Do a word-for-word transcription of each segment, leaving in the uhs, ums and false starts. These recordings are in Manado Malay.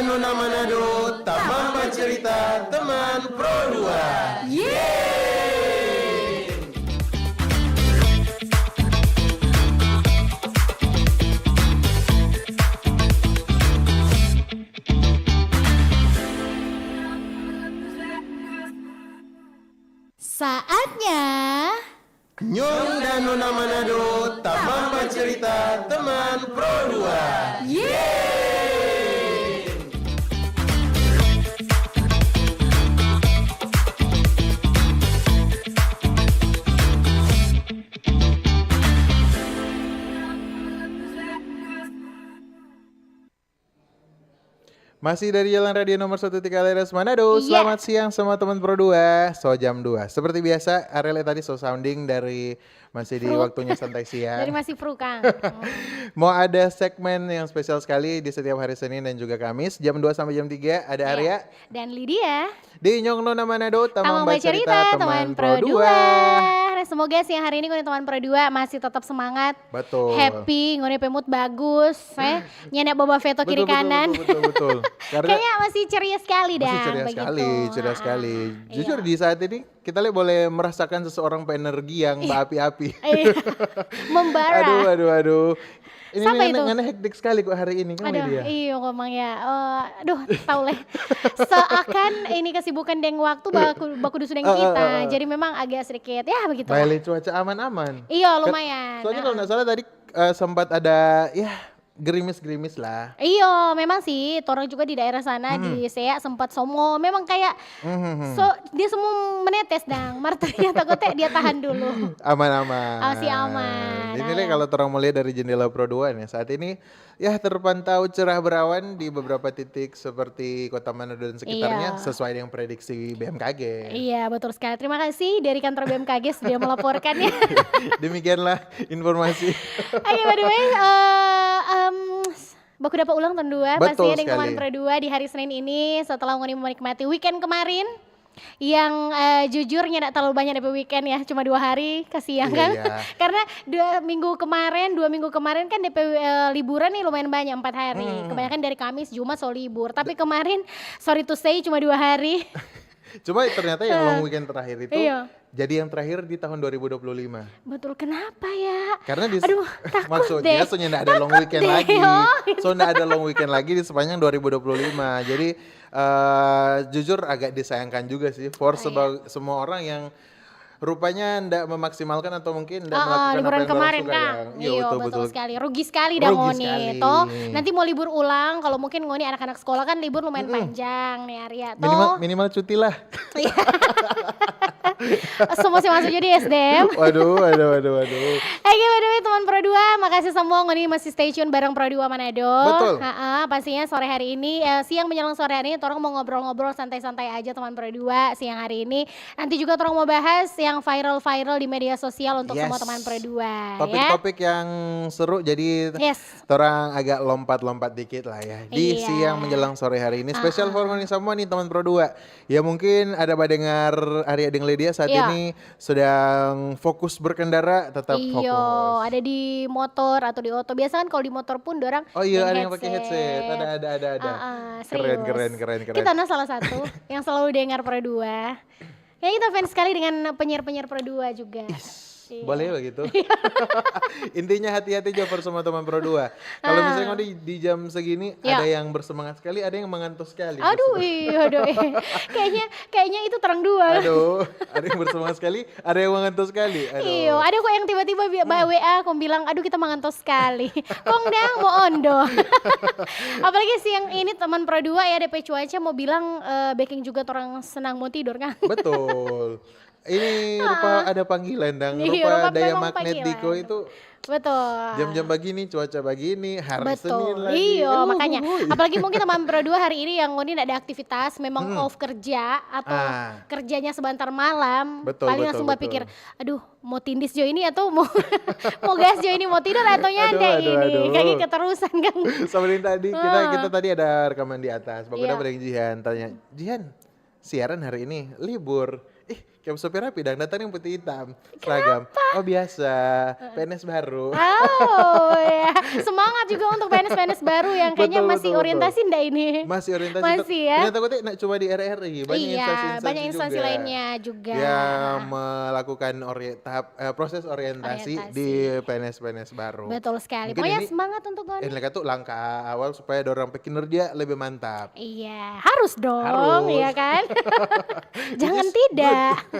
Nona Manado, tamang bacerita teman Pro dua. Yeay! Saatnya Nyong dan Nona Manado tamang bacerita teman Pro dua. Yeay! Masih dari Jalan Radio nomor satu tiga Leres Manado. Iya. Selamat siang sama teman Pro dua. So jam dua. Seperti biasa, Arele tadi so sounding dari masih di Fru. Waktunya santai siang. Dari masih fru, Kang. Mau ada segmen yang spesial sekali di setiap hari Senin dan juga Kamis, jam dua sampai jam tiga. Ada Iya. Arya. Dan Lydia. Di Nyong Nona Manado, tamang Tamang bacerita, bacerita, teman teman Pro Pro dua. dua. Semoga siang hari ini ngoni teman Pro dua masih tetap semangat, Betul. happy, ngoni pe mood bagus, eh. Nyanda bawa feto kiri Betul, betul, kanan. betul, betul, betul. Karena Kayaknya masih ceria sekali, masih Dang, ceria begitu. sekali, ceria Ah, sekali. Jujur, iya. di saat ini kita le boleh merasakan seseorang pe energi yang Ih. berapi-api. Iya. Membara. Aduh, aduh, aduh. Ini Siapa ngana, itu? ngana hektik sekali kok hari ini, kan, Aduh, Lydia? iyo, ngomong ya. Eh, aduh, tau leh. Seakan ini kesibukan deng waktu baku, baku dusu deng Eh, eh, kita. eh, eh. Jadi memang agak sedikit, ya, begitu Bae lah. le cuaca aman-aman. Iyo, Kat-, lumayan. soalnya kalau Heeh. nggak salah tadi, eh, sempat ada, ya, gerimis-gerimis lah. Iyo, memang sih, torang juga di daerah sana, Hmm. di Sea, sempat somo. Memang kayak, Hmm, hmm, hmm. so, dia semua menetes, Dang. Mar ternyata kote dia tahan dulu. Aman-aman. Masih aman. Ini Nah, le ya. kalau torang mau lihat dari jendela Pro dua nih, saat ini, ya, terpantau cerah berawan di beberapa titik seperti Kota Manado dan sekitarnya, Iya. sesuai dengan prediksi B M K G. Iya, betul sekali. Terima kasih dari kantor B M K G sudah melaporkan, ya. Demikianlah informasi. Oke, by the way, eh, em, baku dapa ulang tahun dua, Betul pastinya dengan sekali. Pro dua di hari Senin ini setelah ngoni menikmati weekend kemarin. Yang, eh, jujurnya nggak terlalu banyak depe weekend ya, cuma dua hari, kasihan Iya, kan? iya. Karena dua minggu kemarin, dua minggu kemarin kan depe, eh, liburan nih lumayan banyak, empat hari. Hmm. Kebanyakan dari Kamis, Jumat so libur. Tapi kemarin, sorry to say, cuma dua hari. Cuma ternyata yang long Eh, weekend terakhir itu iya. jadi yang terakhir di tahun dua ribu dua puluh lima. Betul, kenapa ya? Karena di Aduh, takut Maksudnya, deh. soalnya nggak ada long Takut weekend deh, lagi. oh. So, nggak ada long weekend lagi di sepanjang dua ribu dua puluh lima. Jadi, eh, jujur agak disayangkan juga sih for Iya. seba-, semua orang yang rupanya ndak memaksimalkan atau mungkin ndak Ah, ah, melakukan apa liburan yang dorang kemarin, suka, Kang. yang Iya, Iyo, betul, betul betul. sekali. Rugi sekali dah Rugi ngoni, sekali. toh. Nanti mau libur ulang, kalau mungkin ngoni anak-anak sekolah kan libur lumayan Mm-mm. panjang nih, Arya, Minimal, toh. minimal cuti lah. Iya. Semua sih masuk jadi S D M. Waduh, waduh, waduh, waduh. Oke, by the way, teman Pro dua, makasih semua ngoni masih stay tune bareng Pro dua Manado. Betul. Ha-ha, pastinya sore hari ini, eh, siang menjelang sore hari ini, torang mau ngobrol-ngobrol santai-santai aja, teman Pro dua, siang hari ini. Nanti juga torang mau bahas yang viral-viral di media sosial untuk semua Yes. teman Pro dua, ya. Topik-topik yang seru, jadi Yes. torang agak lompat-lompat dikit lah ya. Di Iya. siang menjelang sore hari ini, spesial Ah. for ngoni semua nih, teman Pro dua. Ya, mungkin ada badengar Arya deng Lydia saat Iya. ini sedang fokus berkendara, tetap Iyo, fokus. ada di motor atau di oto. Biasa kan kalau di motor pun dorang Oh iya, deng ada yang pakai headset. headset. Ada, ada, ada, ada. Ah, ah, Keren, serius. keren, keren, keren. Kita nah salah satu yang selalu dengar Pro dua. Ya, kita fans sekali dengan penyiar-penyiar Pro dua juga. Is, Iya. boleh begitu. Intinya hati-hati aja for semua teman Pro dua. Kalau Ah. misalnya di, di jam segini Ya. ada yang bersemangat sekali, ada yang mengantuk sekali. Aduh, Bersemangat. iya dong. Kayaknya, kayaknya itu terang dua. Aduh, ada yang bersemangat sekali, ada yang mengantuk sekali. Aduh. Iyo, ada kok yang tiba-tiba bi-, ba-, Hmm. W A kong bilang, "Aduh, kita mengantuk sekali." Kong dang, mo ondo. Apalagi siang ini teman Pro dua ya, depe cuaca mau bilang, eh, beking juga torang senang mau tidur, kan? Betul. Ini rupa Ah. ada panggilan, dang. Iya, Rupa rupa daya memang magnet panggilan. Diko itu Betul. jam-jam begini, cuaca begini, hari Betul. Senin lagi. Iyo, Aduh, makanya. hui. Apalagi mungkin teman Pro dua hari ini yang ngoni ndak ada aktivitas, memang Hmm. off kerja atau Ah. kerjanya sebentar malam, Betul, paling betul, langsung betul. bapikir, "Aduh, mau tindis jo ini atau mau, mau gas jo ini, mau tidur atau Aduh, nyanda aduh, ini?" aduh. Kaki keterusan kan. Sama dengan tadi, kita, Ah. kita tadi ada rekaman di atas. Baku Iya. dapa deng Jihan, tanya, "Jihan, siaran hari ini libur?" "Ih, Kayak supir rapi dang, datang yang putih hitam, seragam. Oh, biasa, P N S baru. Oh, ya. Semangat juga untuk P N S-P N S baru yang kayaknya Betul, masih betul, betul. orientasi ndak ini? Masih orientasi. Masih, ya? Ternyata aku teh nggak cuma di R R I, banyak Iya, instansi-instansi banyak instansi juga. lainnya juga. Yang melakukan ori-, tahap, eh, proses orientasi Orientasi. di P N S-P N S baru. Betul sekali. Mungkin Pokoknya ini semangat untuk Ngoni. ini kata langkah awal supaya dorang pe kinerja lebih mantap. Iya, harus dong, Harus. ya kan? Jangan Jadi, tidak. good.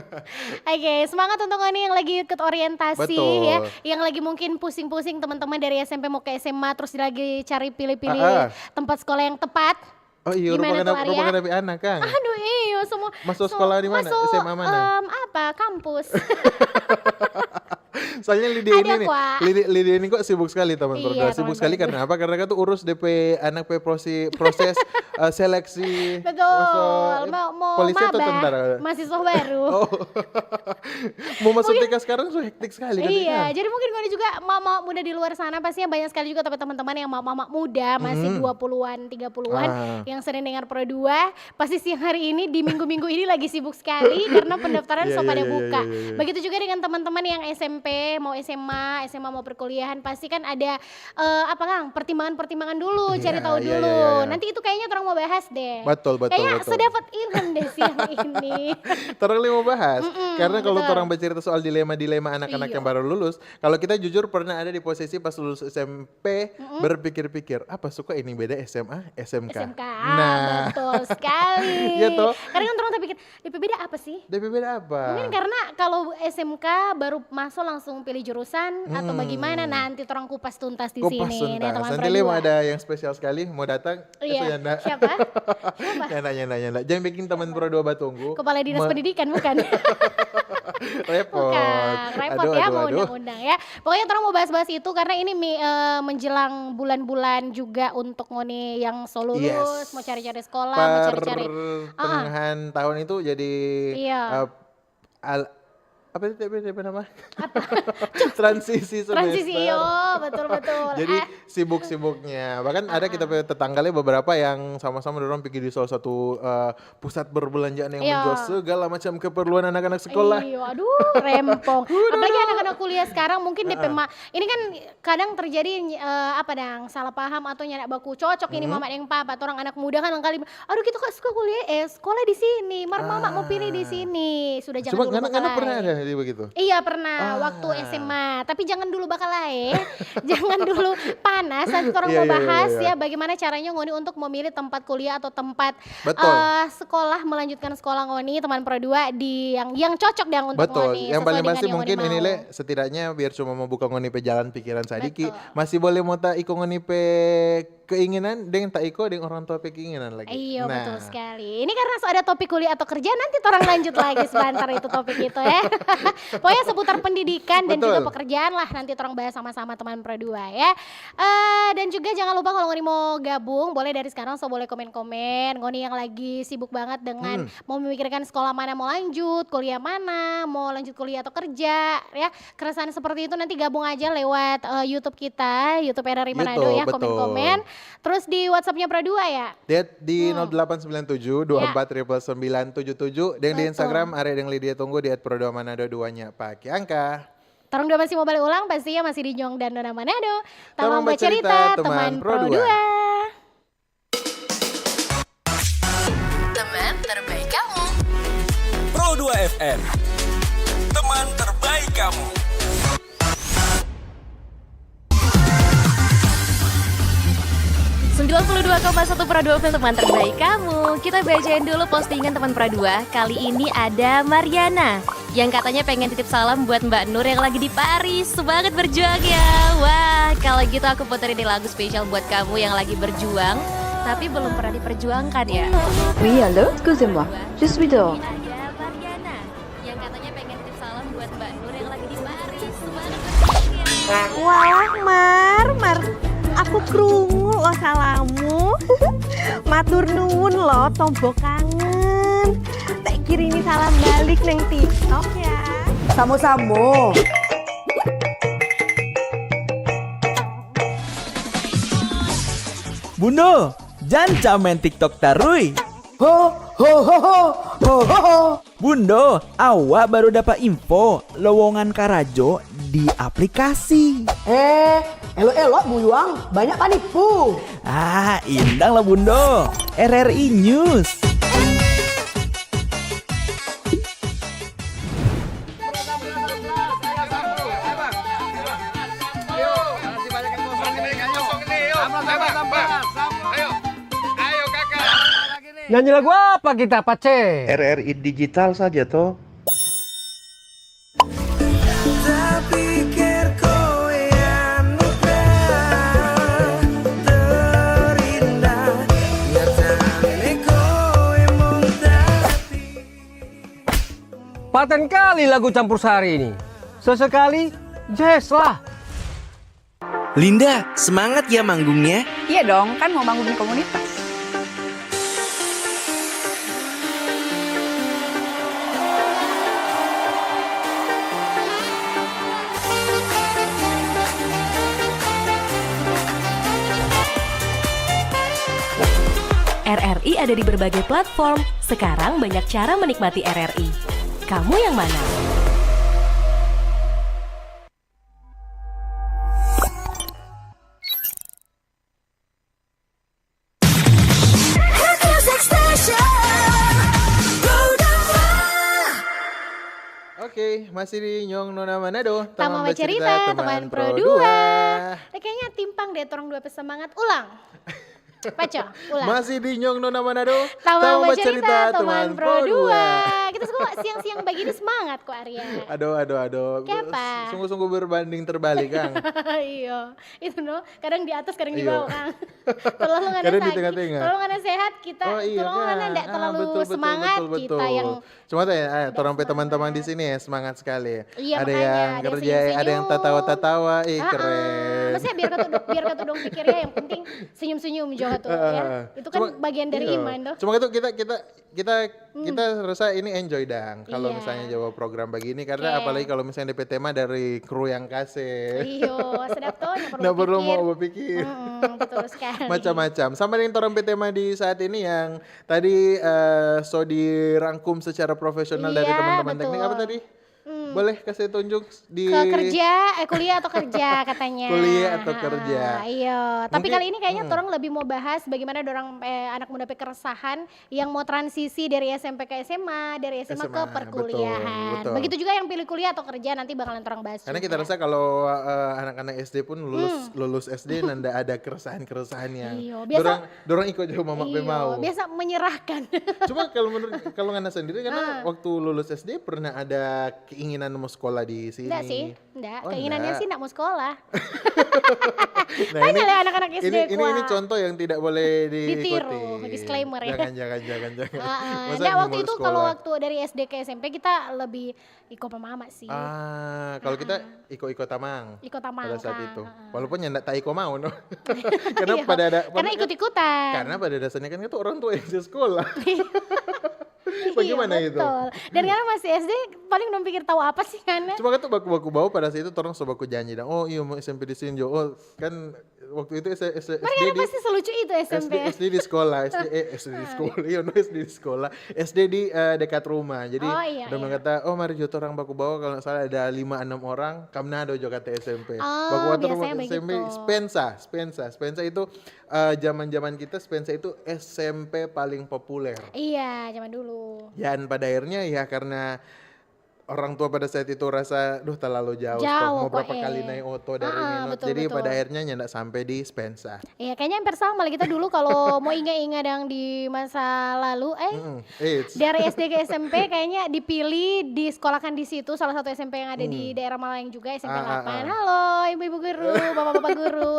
Oke, semangat untuk Ngoni yang lagi ikut orientasi Betul. ya, yang lagi mungkin pusing-pusing teman-teman dari S M P mau ke S M A terus lagi cari pilih-pilih Ah, ah. tempat sekolah yang tepat. Oh iya, Di mana rupa tuh, kena, rupa Arya? kena anak, Kang. Aduh, iyo, semua Masuk so- sekolah di mana? masuk, S M A mana? em, apa? Kampus. Soalnya Lidi Ada ini nih, kwa. Lidi, Lidi ini kok sibuk sekali, teman Iya, berdua. Sibuk teman sekali berdua. karena apa? Karena kan tuh urus D P anak pe prosi-, proses, eh, seleksi. Betul. Masuk, eh, Mau, mau polisi atau maba, tentara? mahasiswa baru. Oh. Mau masuk Mungkin T K sekarang so hektik sekali kan, Iya, kan? jadi mungkin Ngoni juga mama muda di luar sana pastinya banyak sekali juga tapi teman-teman yang mama muda masih Mm-mm. dua puluhan, tiga puluhan Ah. yang sering dengar Pro dua, pasti siang hari ini di minggu-minggu ini lagi sibuk sekali karena pendaftaran Iya, so iya, pada iya, buka. iya, iya, iya. Begitu juga dengan teman-teman yang S M P, mau S M A, S M A mau perkuliahan, pasti kan ada, eh, apa, Kang, pertimbangan-pertimbangan dulu, Iya, cari tahu iya, dulu. iya, iya, iya. Nanti itu kayaknya orang mau bahas deh. Betul, betul, Kayaknya betul. sedapat ilham deh siang ini. Terang lima bahas. Mm-mm, Karena kalau betul. orang bercerita soal dilema-dilema anak-anak Iya. yang baru lulus, kalau kita jujur pernah ada di posisi pas lulus S M P, Mm-mm. berpikir-pikir, "Apa suka ini beda S M A, S M K?" S M K, Nah. betul sekali. Iya toh? Kadang kan orang terpikir, "D P beda apa sih?" D P beda apa? Mungkin karena kalau S M K baru masuk langsung pilih jurusan atau Hmm. bagaimana, nanti orang kupas tuntas di Kupas sini. tuntas. Nah, teman Nanti Pro Lima dua. ada yang spesial sekali mau datang. Iya. Itu ya, ndak? Siapa? Siapa? Nyanda, nyanda, nyanda. Jangan bikin teman Pro dua batunggu. Kepala Dinas Me- Pendidikan, bukan? Repot. Bukan. Repot Aduh, ya, aduh, mau aduh. undang-undang ya. Pokoknya orang mau bahas-bahas itu karena ini mi-, eh, menjelang bulan-bulan juga untuk Ngoni yang so lulus, Yes. mau cari-cari sekolah, mau cari-cari. Ah, ah. Pertengahan tahun itu jadi, Iya. eh, al-, apa itu, apa itu, apa nama? Apa? Transisi Transisi, semester. iyo, betul, betul. Jadi Ah. sibuk-sibuknya. Bahkan ada kita Ah, ah. pe tetangga le beberapa yang sama-sama dorang pergi di salah satu, eh, pusat perbelanjaan yang Iya. menjual segala macam keperluan anak-anak sekolah. Iyo, aduh, rempong. Aduh, Apalagi aduh. anak-anak kuliah sekarang mungkin D P Ah, ah. ma-, ini kan kadang terjadi, eh, apa dang, salah paham atau nyanda baku cocok ini Mhm. mama deng papa. Orang anak muda kan lengkali, "Aduh, kita kok suka kuliah, eh, sekolah di sini. Mar mama mau pilih di Ah. sini." Sudah jangan Cuma dulu ngana, bakal ngana pernah lae. ada di begitu? Iya, pernah, waktu Ah. S M A. Tapi jangan dulu bakal lae. Jangan dulu panas, nanti orang Iya, mau iya, iya, bahas iya. ya, bagaimana caranya ngoni untuk memilih tempat kuliah atau tempat, Betul. eh, sekolah, melanjutkan sekolah ngoni, teman Pro dua, di yang, yang cocok dang untuk Betul. ngoni, Yang sesuai paling dengan pasti yang ngoni mungkin ini, mau. Le, setidaknya biar cuma mau buka ngoni pe jalan pikiran sadiki, Betul. masih boleh mau ta iko ngoni pe keinginan, deng ta iko deng orang tua pe keinginan lagi. Iyo, Nah. betul sekali. Ini karena so ada topik kuliah atau kerja, nanti orang lanjut lagi sebentar itu topik itu, ya. Pokoknya seputar pendidikan dan juga Betul. pekerjaan lah, nanti orang bahas sama-sama teman Pro dua, ya. Eh, dan juga jangan lupa kalau ngoni mau gabung, boleh dari sekarang, so boleh komen-komen. Ngoni yang lagi sibuk banget dengan Hmm. mau memikirkan sekolah mana mau lanjut, kuliah mana, mau lanjut kuliah atau kerja, ya. Keresahan seperti itu nanti gabung aja lewat, eh, YouTube kita, YouTube R R I Manado Gitu, ya, betul. komen-komen. Terus di WhatsApp-nya Pro dua ya? Dia di Hmm. nol delapan sembilan tujuh dua empat triple sembilan tujuh tujuh. Dan di Betul. Instagram, Are deng Lydia Tunggu di at pro dua manado duanya pakai angka. Torang dua masih mau balik ulang, pastinya masih di Nyong dan Nona Manado. Tamang Tamang bacerita, bacerita, teman teman Pro Pro dua. dua. Teman terbaik kamu. Pro dua F M. Teman terbaik kamu. Sembilan puluh dua koma satu Pro dua F M, teman terbaik kamu. Kita bacain dulu postingan teman Pro dua. Kali ini ada Mariana yang katanya pengen titip salam buat Mbak Nur yang lagi di Paris. Semangat berjuang ya. Wah, kalau gitu aku puterin nih lagu spesial buat kamu yang lagi berjuang, tapi belum pernah diperjuangkan ya. Oui, allô, excusez-moi, je suis dehors. Ada Mariana yang katanya pengen titip salam buat Mbak Nur yang lagi di Paris. Semangat berjuang ya. Walah, Mar, Mar, aku krungu lo salammu. Matur nuwun lo, tombo kangen. Tak kirimi salam balik neng TikTok ya. Samo-samo. Bundo, janca main TikTok tarui. Ho, ho, ho, ho, ho, ho, ho. Bundo, awak baru dapa info lowongan karajo di aplikasi. Eh, elo-elo buyuang, banyak panipu. Ah, indang lah, Bundo. R R I News. Nyanyi lagu apa kita, Pace? R R I Digital saja, to. Paten kali lagu campur sari ini. Sesekali, jazz lah. Linda, semangat ya manggungnya. Iya dong, kan mau manggung di komunitas. R R I ada di berbagai platform. Sekarang banyak cara menikmati R R I. Kamu yang mana? Oke, masih di Nyong Nona Manado, Tamang Bacerita, teman Pro dua. Eh, kayaknya timpang deh, torang dua pe semangat. Ulang. Paco, ulang. Masih di Nyong Nona Manado, Tamang Bacerita, teman Pro dua. Kita semua siang-siang begini semangat kok, Arya. Aduh, aduh, aduh. Kiapa? Sungguh-sungguh berbanding terbalik, Kang. Iyo, itu no. Kadang di atas, kadang di bawah, Kang. Kalau ngana sakit, kalau ngana sehat, kita, kalau ngana ndak terlalu semangat, kita yang Cuma tanya, eh, torang pe teman-teman di sini ya semangat sekali. Iya, ada yang kerja, ada yang tatawa-tatawa, ih, keren. Maksudnya biar katu, biar katu dong pikir ya, yang penting senyum-senyum juga tuh, ya. Itu kan bagian dari iman tuh. Cuma itu kita, kita, kita, kita rasa ini enjoy dang kalau misalnya jawab program begini, karena apalagi kalau misalnya D P tema dari kru yang kasih. Iyo, sedap tuh, nggak perlu mau berpikir. Betul sekali. Macam-macam. Sama dengan torang pe tema di saat ini yang Tadi, eh, so dirangkum secara profesional dari teman-teman teknik. Apa tadi? Boleh kasih tunjuk di ke kerja, eh, kuliah atau kerja katanya. Kuliah atau kerja. Iya, tapi kali ini kayaknya torang lebih mau bahas bagaimana dorang, eh, anak muda pe keresahan yang mau transisi dari S M P ke S M A, dari S M A ke perkuliahan. Betul, betul. Begitu juga yang pilih kuliah atau kerja, nanti bakalan torang bahas juga. Karena kita rasa kalau, eh, anak-anak S D pun lulus, lulus S D nanda ada keresahan-keresahan yang dorang Dorang iko jo mama pe mau. Biasa menyerahkan. Cuma kalau menurut, kalau ngana sendiri, karena waktu lulus S D pernah ada keinginan mau sekolah di sini? Enggak sih, enggak. Keinginannya sih enggak mau sekolah. Tanya lah anak-anak S D ini, ini contoh yang tidak boleh diikuti. Ditiru, disclaimer ya. Jangan, jangan, jangan, jangan. Enggak, waktu itu kalau waktu dari S D ke S M P kita lebih iko pa mama sih. Ah, kalau kita iko-iko tamang. Iko tamang pada saat itu. Walaupun nyanda ta iko mau, no. Karena pada ada, karena ikut-ikutan. Karena pada dasarnya kan itu orang tua yang sekolah. Bagaimana itu? Iya, betul. Dan karena masih S D, paling dong pikir tahu apa sih, kan? Cuma kan tuh baku-baku bawa pada saat itu, torang so baku janji dong. Oh, iya, mau S M P di sini jo. Oh, kan waktu itu S-, S-, S D di, pasti selucu itu S M P. S D, S D di sekolah, S D, eh, S D di sekolah, iya, no, S D di sekolah, S D di, eh, dekat rumah. Jadi, oh, iya, ada yang kata, "Oh, mari jo torang baku bawa, kalau nggak salah ada lima enam orang, kamnado jo," kata S M P. Oh, baku bawa biasanya S M P, begitu. Spensa, Spensa, Spensa itu, eh, zaman-zaman kita, Spensa itu S M P paling populer. Iya, zaman dulu. Dan pada akhirnya, ya, karena orang tua pada saat itu rasa, "Duh, terlalu jauh, jauh, mau berapa kali naik oto dari Minot." Jadi pada akhirnya nyanda sampai di Spensa. Iya, kayaknya hampir sama lah kita dulu kalau mau inga-inga yang di masa lalu, eh, dari S D ke S M P kayaknya dipilih disekolahkan di situ, salah satu S M P yang ada di daerah Malayang juga, S M P delapan. Halo, ibu-ibu guru, bapak-bapak guru.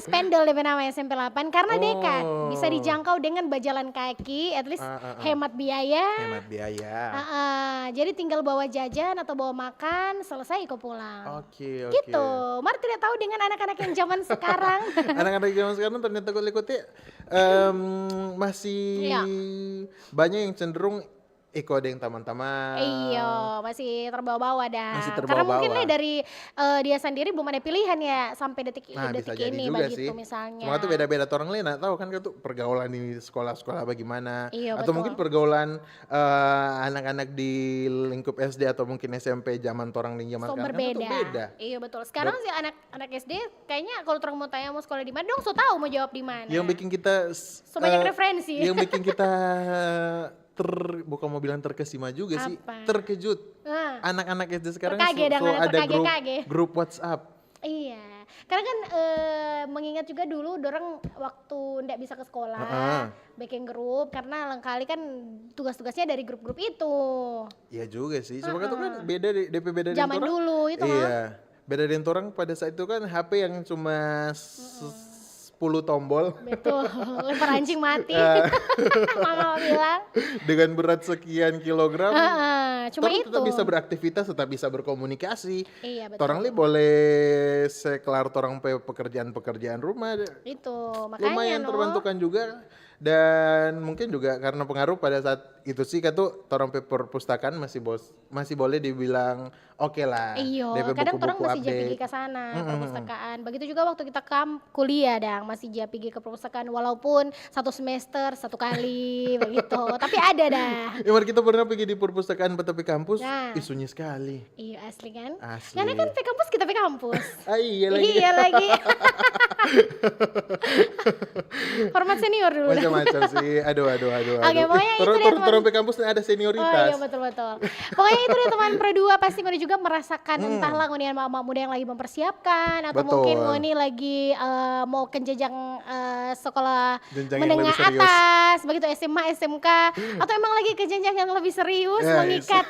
Spendol dia nama S M P delapan karena dekat, bisa dijangkau dengan bajalan kaki, at least hemat biaya. Hemat biaya. Ah, jadi tinggal bawa jajan atau bawa makan, selesai iko pulang. Oke, oke. Gitu. Mar tidak tahu dengan anak-anak yang zaman sekarang. Anak-anak zaman sekarang ternyata gue ikuti, em, masih banyak yang cenderung iko deng tamang-tamang. Iyo, masih terbawa-bawa dah. Masih Karena mungkin terbawa-bawa. Nih dari eh, dia sendiri belum ada pilihan ya sampai detik Nah, bisa detik jadi ini juga begitu sih. Misalnya. Cuma tuh beda-beda, torang lei nggak tahu kan, kan tuh pergaulan di sekolah-sekolah bagaimana. Iya, Atau mungkin betul. Pergaulan eh, anak-anak di lingkup S D atau mungkin S M P zaman torang deng zaman So sekarang kan tuh berbeda. beda. Iya betul. Sekarang sih anak anak S D kayaknya kalau orang mau tanya mau sekolah di mana, dong so tahu mau jawab di mana. Yang bikin kita s- So banyak eh, referensi. Yang bikin kita ter bukan mau bilang terkesima juga sih, Apa? Terkejut. Nah, Anak-anak S D sekarang Terkage so, dong, so ada terkage, grup kage. Grup WhatsApp. Iya, karena kan eh, mengingat juga dulu dorang waktu ndak bisa ke sekolah, Heeh. bikin grup karena lengkali kan tugas-tugasnya dari grup-grup itu. Iya juga sih. Cuma kan tuh kan beda deh, D P beda deng Zaman torang. Dulu itu. Iya. Beda deng torang pada saat itu kan H P yang cuma s- sepuluh tombol. Betul, lempar anjing mati. Eh. Mama bilang. Dengan berat sekian kilogram, Heeh, cuma torang itu. Tetap bisa beraktivitas, tetap bisa berkomunikasi. Iya betul. Torang lei boleh sekelar torang pe pekerjaan-pekerjaan rumah. Itu makanya Lumayan no. Terbantukan juga. Dan mungkin juga karena pengaruh pada saat itu sih, katu torang pe perpustakaan masih bos masih boleh dibilang oke lah. Iyo, Depe kadang torang buku-buku masih ja pigi update. Ke sana perpustakaan. Begitu juga waktu kita kam kuliah dang masih ja pigi ke perpustakaan walaupun satu semester satu kali begitu. Tapi ada dah. Iman kita pernah pergi di perpustakaan tapi kampus, Nah. Ih, sunyi sekali. Iya asli kan? Asli. Karena kan pe kampus kita pe kampus. Ah iya lagi. Iya lagi. Hormat senior dulu. Macam-macam sih. Aduh, aduh, aduh. Oke, aduh. pokoknya Ih, itu torang, deh, torang, teman. torang pe kampus nih ada Oh senioritas. Iya betul betul. Pokoknya itu deh teman Pro dua pasti ngoni juga merasakan entahlah ngoni anak-anak muda yang lagi mempersiapkan atau Betul. Mungkin ngoni lagi eh, mau ke jenjang eh, sekolah Jenjang yang menengah lebih serius. Atas begitu S M A, S M K atau emang lagi ke jenjang yang lebih serius Ya, mengikat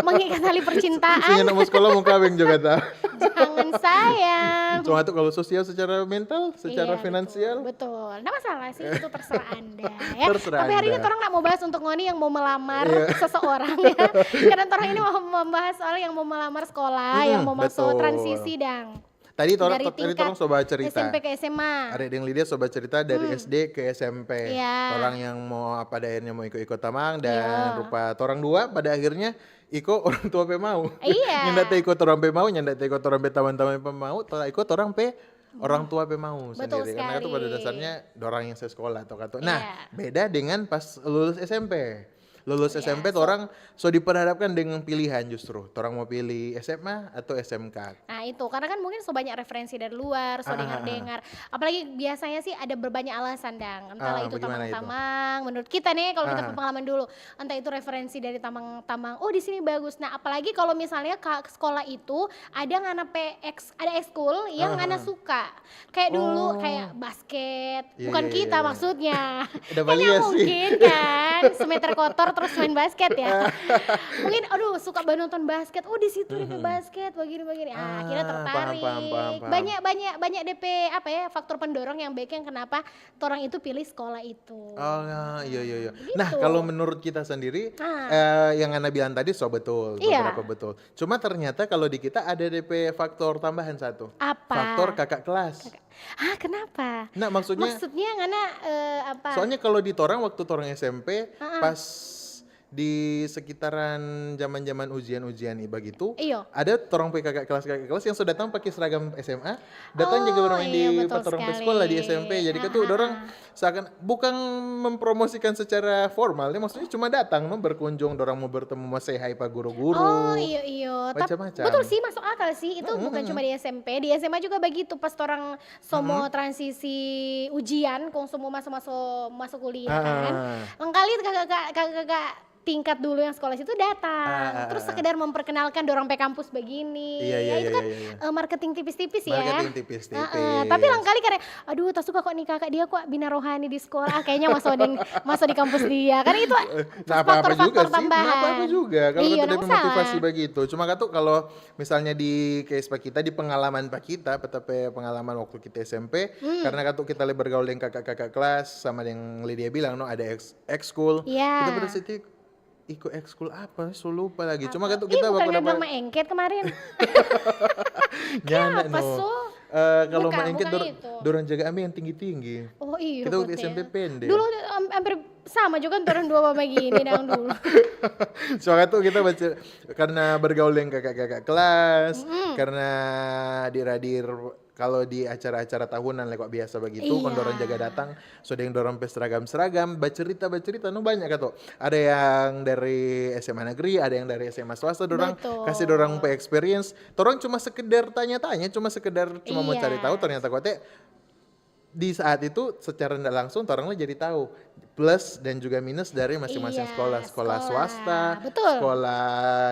mengikat tali percintaan. Punya nama sekolah mau kawin juga ta. Jangan sayang. Cuma tuh kalau sosial secara mental, secara Iya, finansial. Betul. Betul. Nggak masalah sih, itu terserah Anda ya. Terserah Tapi hari ini Anda. Orang nggak mau bahas untuk ngoni yang mau melamar Iya. Seseorang ya. Karena orang ini mau membahas soal yang mau melamar sekolah, yang mau masuk betul. Transisi dang. Tadi torang Dari tadi tingkat torang so bacerita. S M P ke S M A. Ada yang Lydia so bacerita dari S D ke S M P. Iya. Orang yang mau pada akhirnya mau ikut-ikut tamang Iya. dan rupa torang dua pada akhirnya iko orang tua pe mau. Iya. Nyanda te ikut orang pe mau, nyanda te ikut orang pe teman-teman pe mau, ta ikut orang pe orang tua pe mau Betul sendiri. Karena itu pada sekali. Dasarnya dorang yang sekolah atau katu. Nah, Iya. Beda dengan pas lulus S M P. Lulus Iya, S M P so- torang so diperhadapkan dengan pilihan justru. Torang mau pilih S M A atau S M K. Nah itu karena kan mungkin so banyak referensi dari luar, so Ah, ah, dengar-dengar. Apalagi biasanya sih ada berbanyak alasan dang. Entahlah Ah, itu bagaimana itu? Tamang-Tamang. Menurut kita nih kalau kita Ah. pengalaman dulu, entah itu referensi dari Tamang-Tamang. Oh di sini bagus. Nah apalagi kalau misalnya ka- sekolah itu ada ngana pe eks, ada ekskul yang Ah, ngana ah. Suka. Kayak dulu Oh. kayak basket. Iya, Bukan iya, kita iya, iya. Maksudnya. Udah Kan nggak balias sih. Mungkin kan semeter kotor terus main basket ya. Mungkin aduh suka banget nonton basket. Oh di situ dia basket begini begini. Ah, akhirnya Ah, paham, tertarik. paham, paham, paham. Banyak banyak banyak D P apa ya faktor pendorong yang bikin kenapa orang itu pilih sekolah itu. Oh iya iya iya. Gitu. Nah kalau menurut kita sendiri Ah. eh, yang Ana bilang tadi so betul, Iya. Beberapa betul. Cuma ternyata kalau di kita ada D P faktor tambahan satu. Apa? Faktor kakak kelas. Ah kenapa? Nah maksudnya Maksudnya ngana eh, apa? Soalnya kalau di torang waktu torang S M P Ah, ah. Pas di sekitaran zaman-zaman ujian-ujian i- begitu, Iyo. Ada torang pe kakak kelas kakak kelas yang so datang pakai seragam S M A, datang Oh, juga bermain iya, di betul pas torang pe sekali. Sekolah di S M P. Jadi Ah, katu ah, dorang ah. Seakan bukan mempromosikan secara formal, ya maksudnya cuma datang no berkunjung, dorang mau bertemu, mau say hi pa guru-guru. Oh iyo iyo. Tap- Macam-macam. Betul sih masuk akal sih. Itu bukan cuma di S M P, di S M A juga begitu pas orang so mo transisi ujian, kong so mo masuk masuk masuk kuliah kan. Ah. Lengkali kakak-kakak kakak-kakak tingkat dulu yang sekolah situ datang. Ah, ah, Terus ah. Sekedar memperkenalkan dorang pe kampus begini. Iya, iya, Ya, itu iya, kan iya, iya. Eh, marketing tipis-tipis ya. Marketing tipis-tipis. Heeh, tapi lengkali karena aduh tak suka kok nih kakak dia kok bina rohani di sekolah. Ah, kayaknya masuk di masuk di kampus dia. Kan itu Nggak apa-apa juga faktor-faktor sih. Tambahan. Nggak apa-apa juga. Kalau Iya, kita nggak dapat masalah. Motivasi begitu. Cuma katu kalau misalnya di case pa kita, di pengalaman pa kita, pe pengalaman waktu kita S M P, Hmm. Karena katu kita le bergaul dengan kakak-kakak kelas, sama yang Lydia bilang, no ada ex ekskul. Iya. Kita pada situ ikut ekskul apa? So lupa lagi. Cuma katu Ih, kita bukan baku nggak bilang dapat maengket kemarin. Nyanda, Apa no. So? Eh, kalau Bukan, main kan bukan dor- itu. Dorang jaga ami yang tinggi-tinggi. Oh iya, Kita waktu betul. S M P pendek. Dulu am- hampir sama juga kan orang dua mama gini dang dulu. Soalnya tuh kita baca karena bergaul dengan kakak-kakak kelas, karena hadir-hadir kalau di acara-acara tahunan lah kok biasa begitu, kan dorang jaga datang, so deng dorang pe seragam-seragam, bacerita-bacerita, no banyak kato. Ada yang dari S M A negeri, ada yang dari S M A swasta, dorang Betul. kasih dorang pe experience. Torang cuma sekedar tanya-tanya, cuma sekedar cuma mau cari Iya. tahu, ternyata kok teh di saat itu secara ndak langsung torang lah jadi tahu plus dan juga minus dari masing-masing Iya, sekolah, sekolah sekolah. Swasta, Betul. sekolah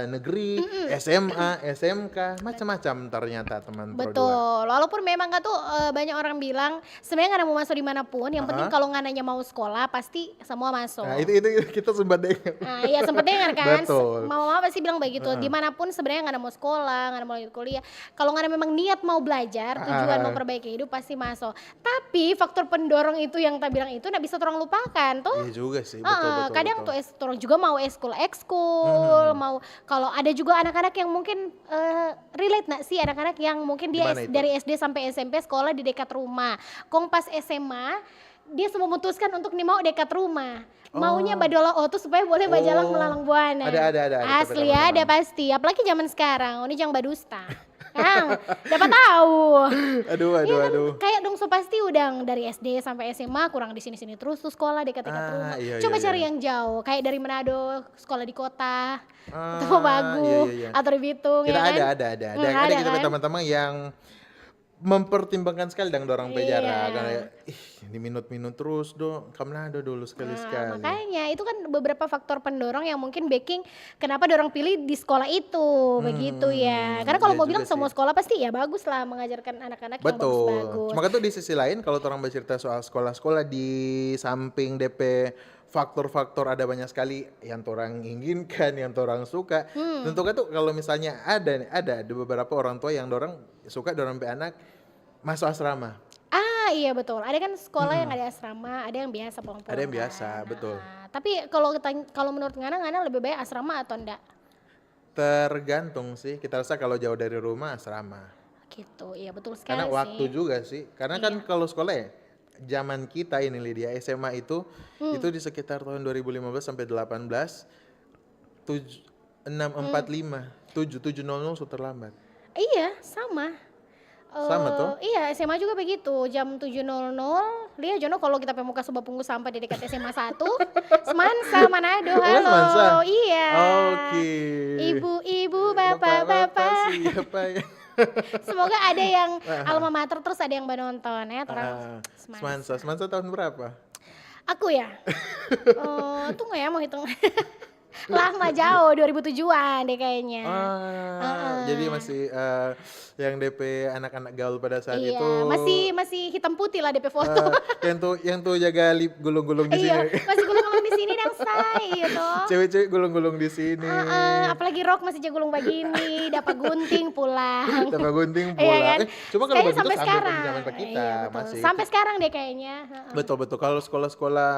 negeri, S M A, S M K, macam-macam ternyata teman Pro dua. Betul. Walaupun memang kan tuh eh, banyak orang bilang sebenarnya nggak mau masuk dimanapun, yang penting Aha. kalau ngananya mau sekolah pasti semua masuk. Nah, itu itu kita sempat dengar. Nah, iya sempat dengar kan, Betul. mama-mama pasti bilang begitu. Dimanapun sebenarnya nggak mau sekolah, nggak mau lanjut kuliah, kalau nggak memang niat mau belajar, tujuan Ah. mau perbaiki hidup pasti masuk. Tapi faktor pendorong itu yang tak bilang itu nggak bisa orang lupakan tuh. Iya juga sih, betul Heeh, betul. kadang betul. tuh es, orang juga mau eskul ekskul, mau kalau ada juga anak-anak yang mungkin eh, relate nak sih anak-anak yang mungkin dia Gimana S- itu? Dari S D sampai S M P sekolah di dekat rumah. Kong pas S M A dia semua memutuskan untuk nih mau dekat rumah. Maunya Oh. Badolo Oto supaya boleh bajalang Oh. melalang buana. Ada, ada, ada, ada, Asli teman-teman. Ada pasti. Apalagi zaman sekarang, ini jangan badusta. Nah, dapat tahu. Aduh, aduh, Iya kan, aduh. Kayak dong so pasti udah dari S D sampai S M A kurang di sini-sini terus tuh sekolah dekat-dekat Ah, rumah. iya, Coba iya, cari iya. Yang jauh, kayak dari Manado sekolah di kota, Ah, Tobago, iya, iya, iya. atau di Bitung, Kita ya kan? ada, ada, ada, ada, Hmm, ada ada juga kan? Teman-teman yang mempertimbangkan sekali dang dorang pe Iya. jarak. Karena, ih, di minut-minut terus do, kam nado dulu Nah, sekali-sekali. Makanya itu kan beberapa faktor pendorong yang mungkin bikin kenapa dorang pilih di sekolah itu begitu ya. Karena kalau iya mau juga bilang semua sih. Sekolah pasti ya bagus lah mengajarkan anak-anak yang Betul. bagus-bagus. Cuma kan tuh di sisi lain kalau orang bercerita soal sekolah-sekolah di samping D P faktor-faktor ada banyak sekali yang orang inginkan, yang orang suka. Hmm. Tentu kan tuh kalau misalnya ada nih, ada di beberapa orang tua yang dorang suka dorang pe anak masuk asrama. Ah iya betul. Ada kan sekolah yang ada asrama, ada yang biasa pulang-pulang. Ada yang biasa, Kan. betul. Ah, tapi kalau kita kalau menurut Ngana, Ngana lebih baik asrama atau enggak? Tergantung sih, kita rasa kalau jauh dari rumah asrama. Gitu, iya betul sekali Karena waktu sih. juga sih. Karena kan Iya. Kalau sekolah ya, zaman kita ini Lydia S M A itu Hmm. itu di sekitar tahun dua ribu lima belas sampai delapan belas tujuh enam empat lima tujuh tujuh nol nol so terlambat. Iya, sama. Sama Eh, toh? Iya, S M A juga begitu. Jam tujuh nol nol, lia jono kalau kita pe muka suba punggu sampah di dekat S M A satu. Semansa, Manado, Oh, halo. Semansa? Iya. Oke. Ibu-ibu, Bapak-bapak bapak-bapak. siapa ya? Semoga ada yang Ah. Alma Mater terus ada yang menonton ya, terang. Ah, Semansa. Semansa. Semansa tahun berapa? Aku ya? Oh, tunggu ya mau hitung. Lama jauh, dua ribu tujuh-an deh kayaknya. Ah, jadi masih eh, yang D P anak-anak gaul pada saat Iya, itu. masih masih hitam putih lah D P foto. Eh, yang tuh yang tuh jaga lip gulung-gulung di Iya, sini. masih gulung-gulung di sini dang say gitu. Cewek-cewek gulung-gulung di sini. Heeh, apalagi rok masih jago gulung bagini, dapat gunting pulang. Dapat gunting Iya pula. kan? Eh, cuma kalau Kayaknya begitu sampai sampai, sekarang. sampai kita Iya, betul. masih. Sampai sekarang deh kayaknya. Heeh. Betul betul. Kalau sekolah-sekolah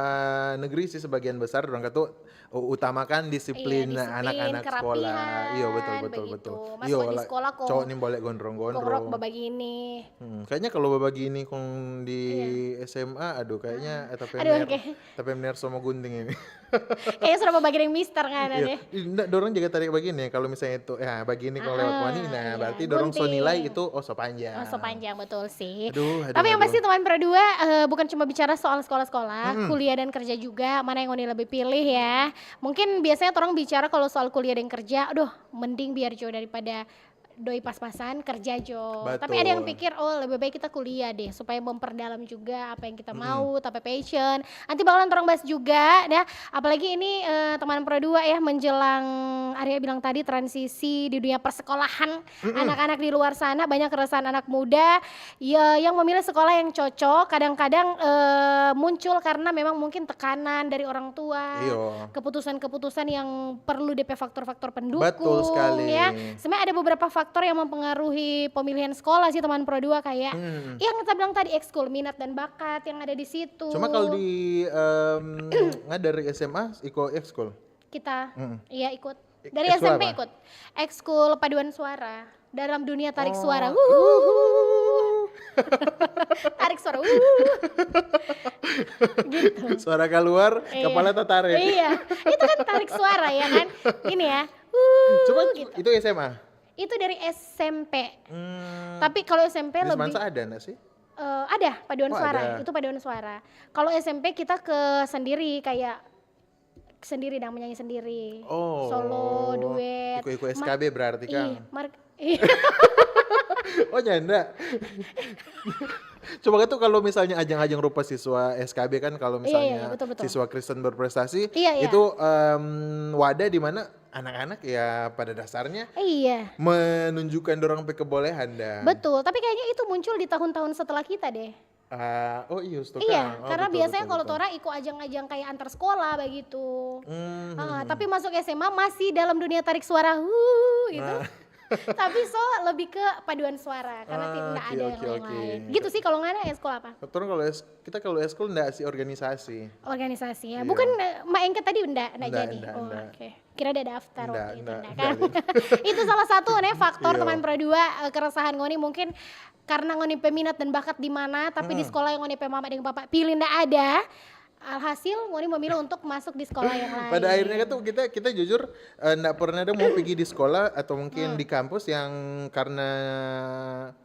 negeri sih sebagian besar orang tuh utamakan disiplin, Iya, disiplin, anak-anak kerapihan, sekolah. Iya betul betul begitu. betul. Masuk Iya di lah. Sekolah kok. Cowok nih boleh Kok rok gondrong-gondrong. Begini. Hmm, kayaknya kalau begini kong di S M A, aduh kayaknya eh, tapi Aduh, mer, oke. Tapi mer sama gunting ini. Kayaknya sudah mau bagi yang mister kan Iya. deh. Ih, nggak, dorang juga tarik begini. Kalau misalnya itu, ya begini kong lewat Ah, wani, nah iya, berarti dorang so gunting. Nilai itu oh so panjang. Oh, so panjang betul sih. Aduh, aduh, Tapi yang aduh. Pasti teman Pro dua eh, bukan cuma bicara soal sekolah-sekolah, kuliah dan kerja juga. Mana yang ngoni lebih pilih ya? Mungkin biasanya orang bicara kalau soal kuliah dan kerja, aduh, mending biar jauh daripada doi pas-pasan kerja jo. Tapi ada yang Betul. Pikir oh lebih baik kita kuliah deh supaya memperdalam juga apa yang kita mau, tapi passion. Nanti bakalan orang bahas juga ya. Apalagi ini eh, teman Pro dua ya menjelang Arya bilang tadi transisi di dunia persekolahan anak-anak di luar sana banyak keresahan anak muda ya yang memilih sekolah yang cocok kadang-kadang eh, muncul karena memang mungkin tekanan dari orang tua, Iyo. Keputusan-keputusan yang perlu D P faktor-faktor pendukung Betul sekali. Ya. Sebenarnya ada beberapa faktor yang mempengaruhi pemilihan sekolah sih teman Pro dua kayak Hmm. yang kita bilang tadi ekskul minat dan bakat yang ada di situ. Cuma kalau di em, nggak dari S M A ikut ekskul. Kita Mm. Iya ikut. I- Dari ekskul S M P apa? Ikut. Ekskul paduan suara dalam dunia tarik Oh. Suara. Uh. Wuhuhu. Tarik suara, uh. Gitu. Suara keluar, Iya. Kepala tertarik. Iya, itu kan tarik suara ya kan. Gini ya. Uh, Cuma gitu. Itu S M A. Itu dari S M P. Hmm, Tapi kalau S M P di lebih Semansa ada nggak sih? Eh, ada paduan Oh, suara. Ada. Itu paduan suara. Kalau S M P kita ke sendiri, kayak sendiri dong, menyanyi sendiri. Oh, Solo, duet. Iko-iko S K B berarti kan? Ih, mar- ih. Oh, nyanda. Coba tuh kalau misalnya ajang-ajang rupa siswa S K B kan, kalau Iya, iya, misalnya iya, betul, betul. Siswa Kristen berprestasi, Iya, iya. Itu em, wadah di mana anak-anak ya pada dasarnya Iya. Menunjukkan dorang pe kebolehan dan Betul, tapi kayaknya itu muncul di tahun-tahun setelah kita deh. Ah, oh iya, stok Iya, kan. Oh, karena betul, biasanya betul, kalau betul. Torah iko ajang-ajang kayak antar sekolah begitu. Hmm, Ah, tapi masuk S M A masih dalam dunia tarik suara, huh, gitu. Tapi so lebih ke paduan suara karena Ah, tidak oke, ada yang oke, oke. lain-lain. Gitu sih kalau nggak ada ya sekolah apa? Torang kalau es, kita kalau eskul ndak si organisasi. Organisasi ya. Iya. Bukan eh, main ke tadi ndak, ndak Ndak, jadi. ndak, Oh, ndak. Oke. Kira ada daftar Ndak, waktu itu ndak, ndak kan. Itu salah satu nih faktor Iya. Teman Pro dua eh, keresahan ngoni mungkin karena ngoni peminat dan bakat di mana, tapi di sekolah yang ngoni pe mama dan papa pilih ndak ada. Alhasil ngoni memilih untuk masuk di sekolah yang lain. Pada akhirnya kan tuh kita kita jujur eh, ndak pernah ada mau pergi di sekolah atau mungkin Hmm. di kampus yang karena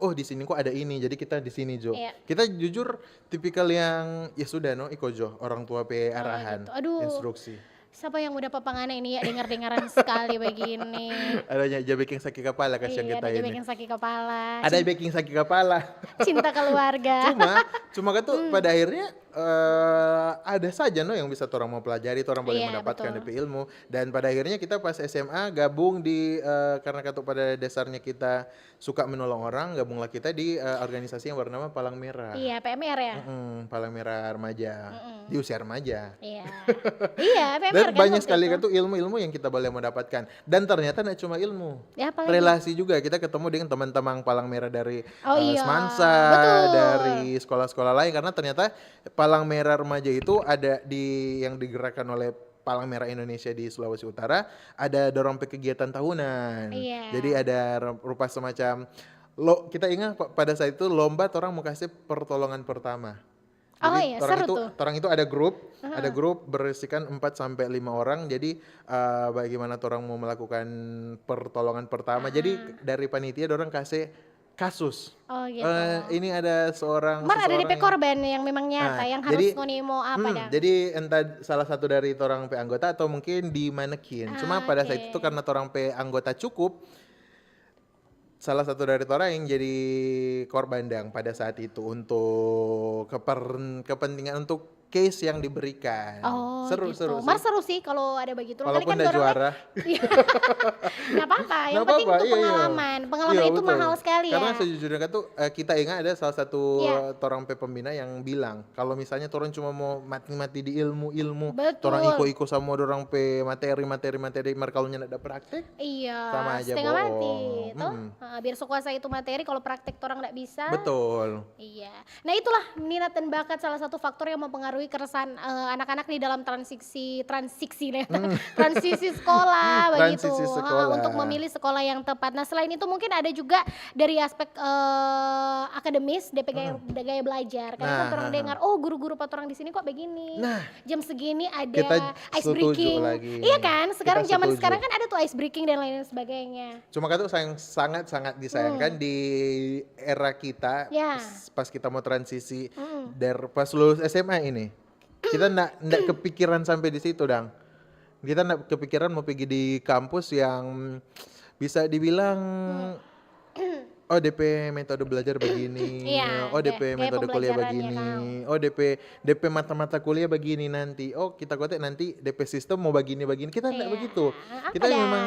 oh di sini kok ada ini jadi kita di sini jo. Iya. Kita jujur tipikal yang ya sudah no iko jo orang tua pe Oh, arahan, gitu. Aduh. Instruksi. Siapa yang udah papangana ini ya dengar-dengaran sekali begini. Ada yang jadi bikin sakit kepala kasihan Iya, kita ada ini. Bikin sakit kepala. Ada bikin sakit kepala. Cinta keluarga. Cuma cuma kan tuh pada akhirnya eh, ada saja no yang bisa orang mau pelajari, orang boleh Iya, mendapatkan betul. D P ilmu. Dan pada akhirnya kita pas S M A gabung di eh, karena kan tuh pada dasarnya kita suka menolong orang, gabunglah kita di eh, organisasi yang bernama Palang Merah. Iya, P M R ya. Mm-mm, Palang Merah Remaja, di usia remaja. Iya. Iya, P M R Dan kan banyak waktu sekali itu. Kan tuh ilmu-ilmu yang kita boleh mau dapatkan. Dan ternyata nggak cuma ilmu. Ya, apalagi? Relasi juga kita ketemu dengan teman-teman Palang Merah dari Oh, eh, iya. Semansa, Betul. Dari sekolah-sekolah lain karena ternyata Palang Merah Remaja itu ada di yang digerakkan oleh Palang Merah Indonesia di Sulawesi Utara, ada dorong pe kegiatan tahunan. Iya. Jadi ada rupa semacam lo kita ingat pa- pada saat itu lomba orang mau kasih pertolongan pertama. Oh, Jadi, iya, orang seru itu tuh. Orang itu ada grup, ada grup berisikan empat sampai lima orang. Jadi eh, bagaimana orang mau melakukan pertolongan pertama. Jadi dari panitia orang kasih kasus. Oh, gitu. Eh, ini ada seorang Mar ada seseorang D P yang- korban yang memang nyata, Nah, yang jadi- harus ngoni mau apa Hmm, dah? Jadi entah salah satu dari orang pe anggota atau mungkin di manekin. Cuma Ah, pada oke. Saat itu karena orang pe anggota cukup, salah satu dari orang yang jadi korban dang pada saat itu untuk keper- kepentingan untuk case yang diberikan. Oh, seru, gitu. seru sih. Mar seru sih kalau ada begitu. Walaupun Kali kan udah dorang juara. Iya. Nggak apa-apa, yang Nggak penting apa-apa, itu iya, iya. Pengalaman. Pengalaman Iya, itu betul. Mahal sekali Karena ya. Sejujurnya kan tuh eh, kita ingat ada salah satu Iya. Orang pe pembina yang bilang kalau misalnya orang cuma mau mati-mati di ilmu-ilmu, Betul. Orang iko-iko sama orang pe materi, materi, materi, mar kalau nyanda ada praktek, Iya, sama aja setengah bohong. Mati, toh? Mm-mm. Ah, biar sekuasa itu materi, kalau praktek orang nggak bisa, Betul. Iya. Nah, itulah minat dan bakat salah satu faktor yang mempengaruhi keresahan eh, anak-anak di dalam transisi transisi nih. Transisi sekolah begitu. Transisi Ha, sekolah. Untuk memilih sekolah yang tepat. Nah, selain itu mungkin ada juga dari aspek eh, akademis, D P gaya, gaya belajar. Karena kan Nah, orang ha, dengar, "Oh, guru-guru orang di sini kok begini." Nah. Jam segini ada Kita ice setuju breaking. Lagi. Iya kan? Sekarang Kita zaman setuju. Sekarang kan ada tuh ice breaking dan lain sebagainya. Cuma kan tuh sayang sangat sangat disayangkan di era kita Ya. pas, pas kita mau transisi dari pas lulus S M A ini. Kita ndak ndak kepikiran sampai di situ dang. Kita ndak kepikiran mau pergi di kampus yang bisa dibilang oh D P metode belajar begini, Iya, oh gaya- D P gaya metode kuliah pembelajarannya begini, kau. Oh D P D P mata-mata kuliah begini nanti. Oh kita kote nanti D P sistem mau begini-begini. Kita ndak Iya. begitu. Apa Kita dang? memang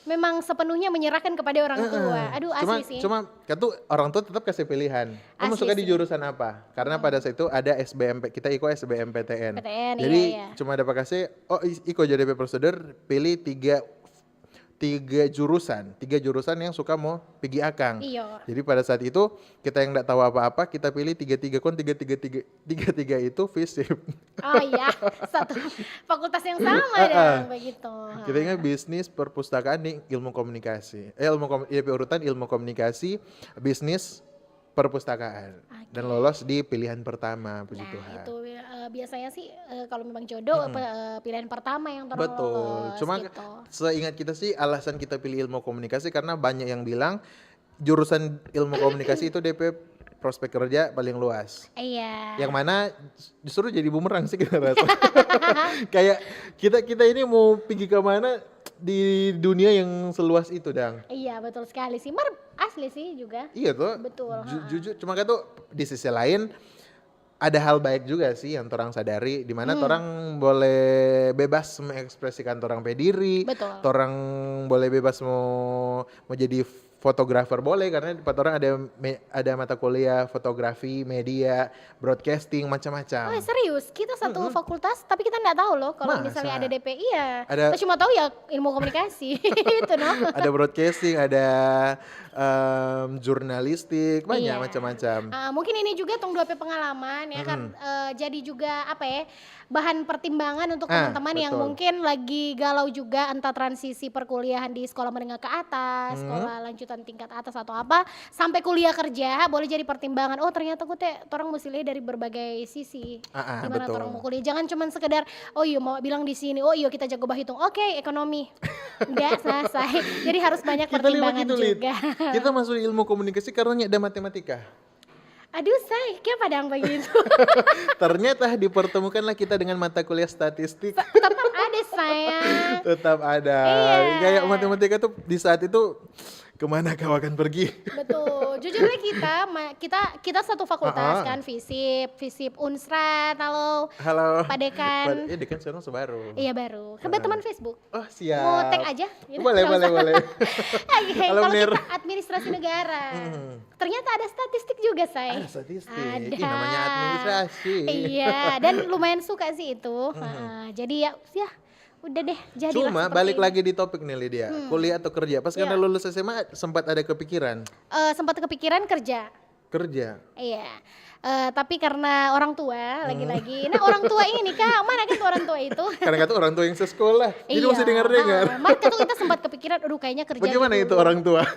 Memang sepenuhnya menyerahkan kepada orang tua. Aduh, cuma asli sih. cuma kan tuh orang tua tetap kasih pilihan. Kamu Asli suka di sih. Jurusan apa? Karena pada saat itu ada S B M P, kita iko S B M P T N. P T N, Jadi iya, iya. Cuma ada apa kasih? Oh i- iko jadi P P prosedur pilih tiga tiga jurusan, tiga jurusan yang suka mau pergi akang. Iya. Jadi pada saat itu kita yang nggak tahu apa-apa, kita pilih tiga tiga kon tiga tiga tiga tiga tiga itu FISIP. Oh iya, satu fakultas yang sama Heeh. dong begitu. Kita ingat bisnis, perpustakaan, nih ilmu komunikasi. Eh ilmu kom, ya, urutan ilmu komunikasi, bisnis, perpustakaan Oke. dan lolos di pilihan pertama, puji Nah, Tuhan. Itu eh, biasanya sih eh, kalau memang jodoh Mm-mm. pe- eh, pilihan pertama yang orang Betul. lolos Cuma gitu. Seingat kita sih, alasan kita pilih ilmu komunikasi karena banyak yang bilang jurusan ilmu komunikasi itu D P prospek kerja paling luas. Iya. Yang mana justru jadi bumerang sih kita rasa. Kayak kita kita ini mau pergi ke mana di dunia yang seluas itu, dang. Iya, betul sekali sih. Mar asli sih juga. Iya tuh. Betul, Ju- ha. jujur, cuma kan tuh di sisi lain ada hal baik juga sih yang orang sadari, di mana Hmm. orang boleh bebas mengekspresikan orang pe diri, Betul. orang boleh bebas mau mau jadi fotografer boleh karena di orang ada me- ada mata kuliah fotografi, media, broadcasting, macam-macam. Oh, serius, kita satu fakultas tapi kita nggak tahu loh kalau misalnya Masa? Ada D P. Iya. Ada- Kita cuma tahu ya ilmu komunikasi itu, no. Ada broadcasting, ada em, jurnalistik, banyak Iya. macam-macam. Ah, mungkin ini juga tong dua pe pengalaman ya kan. Eh, jadi juga apa ya, bahan pertimbangan untuk Ah, teman-teman yang betul. mungkin lagi galau juga, entah transisi perkuliahan di sekolah menengah ke atas, Hmm. sekolah lanjutan tingkat atas atau apa, sampai kuliah kerja, boleh jadi pertimbangan. Oh, ternyata aku teh orang mesti lihat dari berbagai sisi. Ah, ah, Gimana betul. orang mau kuliah? Jangan cuma sekedar, "Oh iyo, mau bilang di sini, oh iyo kita jago bahitung, oke, ekonomi." Enggak selesai. Jadi harus banyak Kita lima pertimbangan gitu, Lid. Juga. Kita masuk ilmu komunikasi karena ada matematika. Aduh, saya kayak padang begitu. Ternyata dipertemukanlah kita dengan mata kuliah statistik. Tetap ada, sayang. Tetap ada. Iya. Kayak matematika tuh di saat itu kemana kau akan pergi? Betul. Jujur deh, kita ma- kita kita satu fakultas Ah, ah. Kan, FISIP, FISIP Unsrat, halo. Halo. Pak Dekan. Pak- eh, Dekan sekarang so baru. Iya, baru. Kan berteman Facebook. Oh, siap. Mau tag aja gitu. Boleh, Nggak boleh, usah. Boleh. Oke, Halo, kalau Mir. Kita administrasi negara. Hmm. Ternyata ada statistik juga, say. Ada statistik. Ada. Ih, namanya administrasi. Iya, dan lumayan suka sih itu. Heeh, jadi ya, ya udah deh, jadilah Cuma seperti balik ini. Lagi di topik nih, Lydia. Hmm. Kuliah atau kerja? Pas karena Iya. Lulus S M A sempat ada kepikiran Eh, sempat kepikiran kerja. Kerja. Iya. Eh, tapi karena orang tua Hmm. lagi-lagi. Nah, orang tua ini, Kak, mana kan tuh orang tua itu? Karena kata orang tua yang sekolah. Jadi Iya. Mesti dengar-dengar. Ah, makanya tuh kita sempat kepikiran, "Aduh, kayaknya kerja Bagaimana aja itu dulu." Orang tua?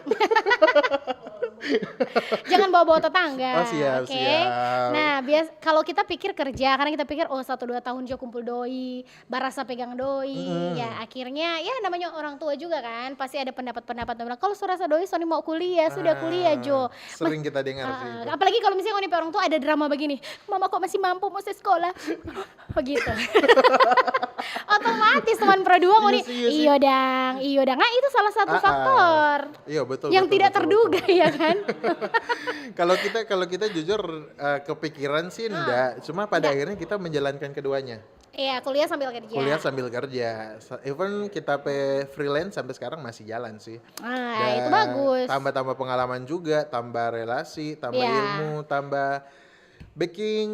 Jangan bawa-bawa tetangga. Oh, siap, Oke. siap. Nah, bias kalau kita pikir kerja, karena kita pikir, "Oh, satu dua tahun jo kumpul doi, barasa pegang doi." Mm-mm. Ya, akhirnya ya namanya orang tua juga kan, pasti ada pendapat-pendapat yang bilang, "Kalau so rasa doi, so ni mau kuliah, sudah Ah, kuliah jo." Sering kita dengar sih Ah, itu. Apalagi kalau misalnya ngoni pe orang tua ada drama begini, "Mama kok masih mampu mau se sekolah?" Begitu. Otomatis teman pro dua ngoni, Iya sih, iya sih. "Iyo dang, iyo dang." Nah, itu salah satu Ah, ah. faktor Iya, betul, yang betul, tidak betul, terduga, betul. Ya kan? Kalau kita kalau kita jujur eh, kepikiran sih Ah, enggak, cuma pada enggak. Akhirnya kita menjalankan keduanya. Iya, kuliah sambil kerja. Kuliah sambil kerja. Sa- Even kita pe freelance sampai sekarang masih jalan sih. Ah, Dan itu bagus. Tambah-tambah pengalaman juga, tambah relasi, tambah Iya. Ilmu, tambah bikin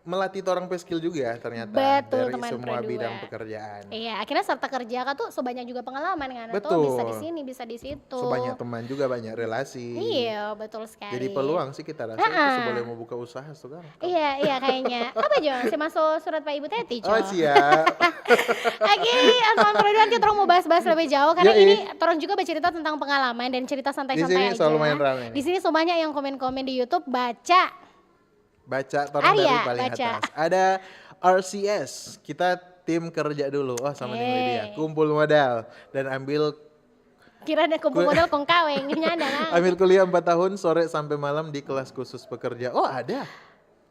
melatih orang pe skill juga ternyata Betul, dari teman semua pro dua. Bidang pekerjaan. Iya, akhirnya serta kerja kan tuh sebanyak juga pengalaman kan, atau Betul. Bisa di sini, bisa di situ. So banyak teman juga, banyak relasi. Iya, betul sekali. Jadi peluang sih kita rasa itu Ha-ha. Boleh mau buka usaha sekarang. Iya, iya kayaknya. Apa jo? Si masuk surat Pak Ibu Teti, jo. Oh, siap. Oke, teman pro dua, nanti orang mau bahas-bahas lebih jauh karena Yoi. Ini orang juga bercerita tentang pengalaman dan cerita Di santai-santai sini aja. Selalu main rame nih. Di sini semuanya yang komen-komen di YouTube baca. Baca orang Arya, dari paling baca. Atas. Ada R C S. Kita tim kerja dulu. Oh, sama dengan Eh. Lydia. Kumpul modal dan ambil Kira ada kumpul modal kong kaweng, nyanda lah. Ambil kuliah empat tahun sore sampai malam di kelas khusus pekerja. Oh, ada.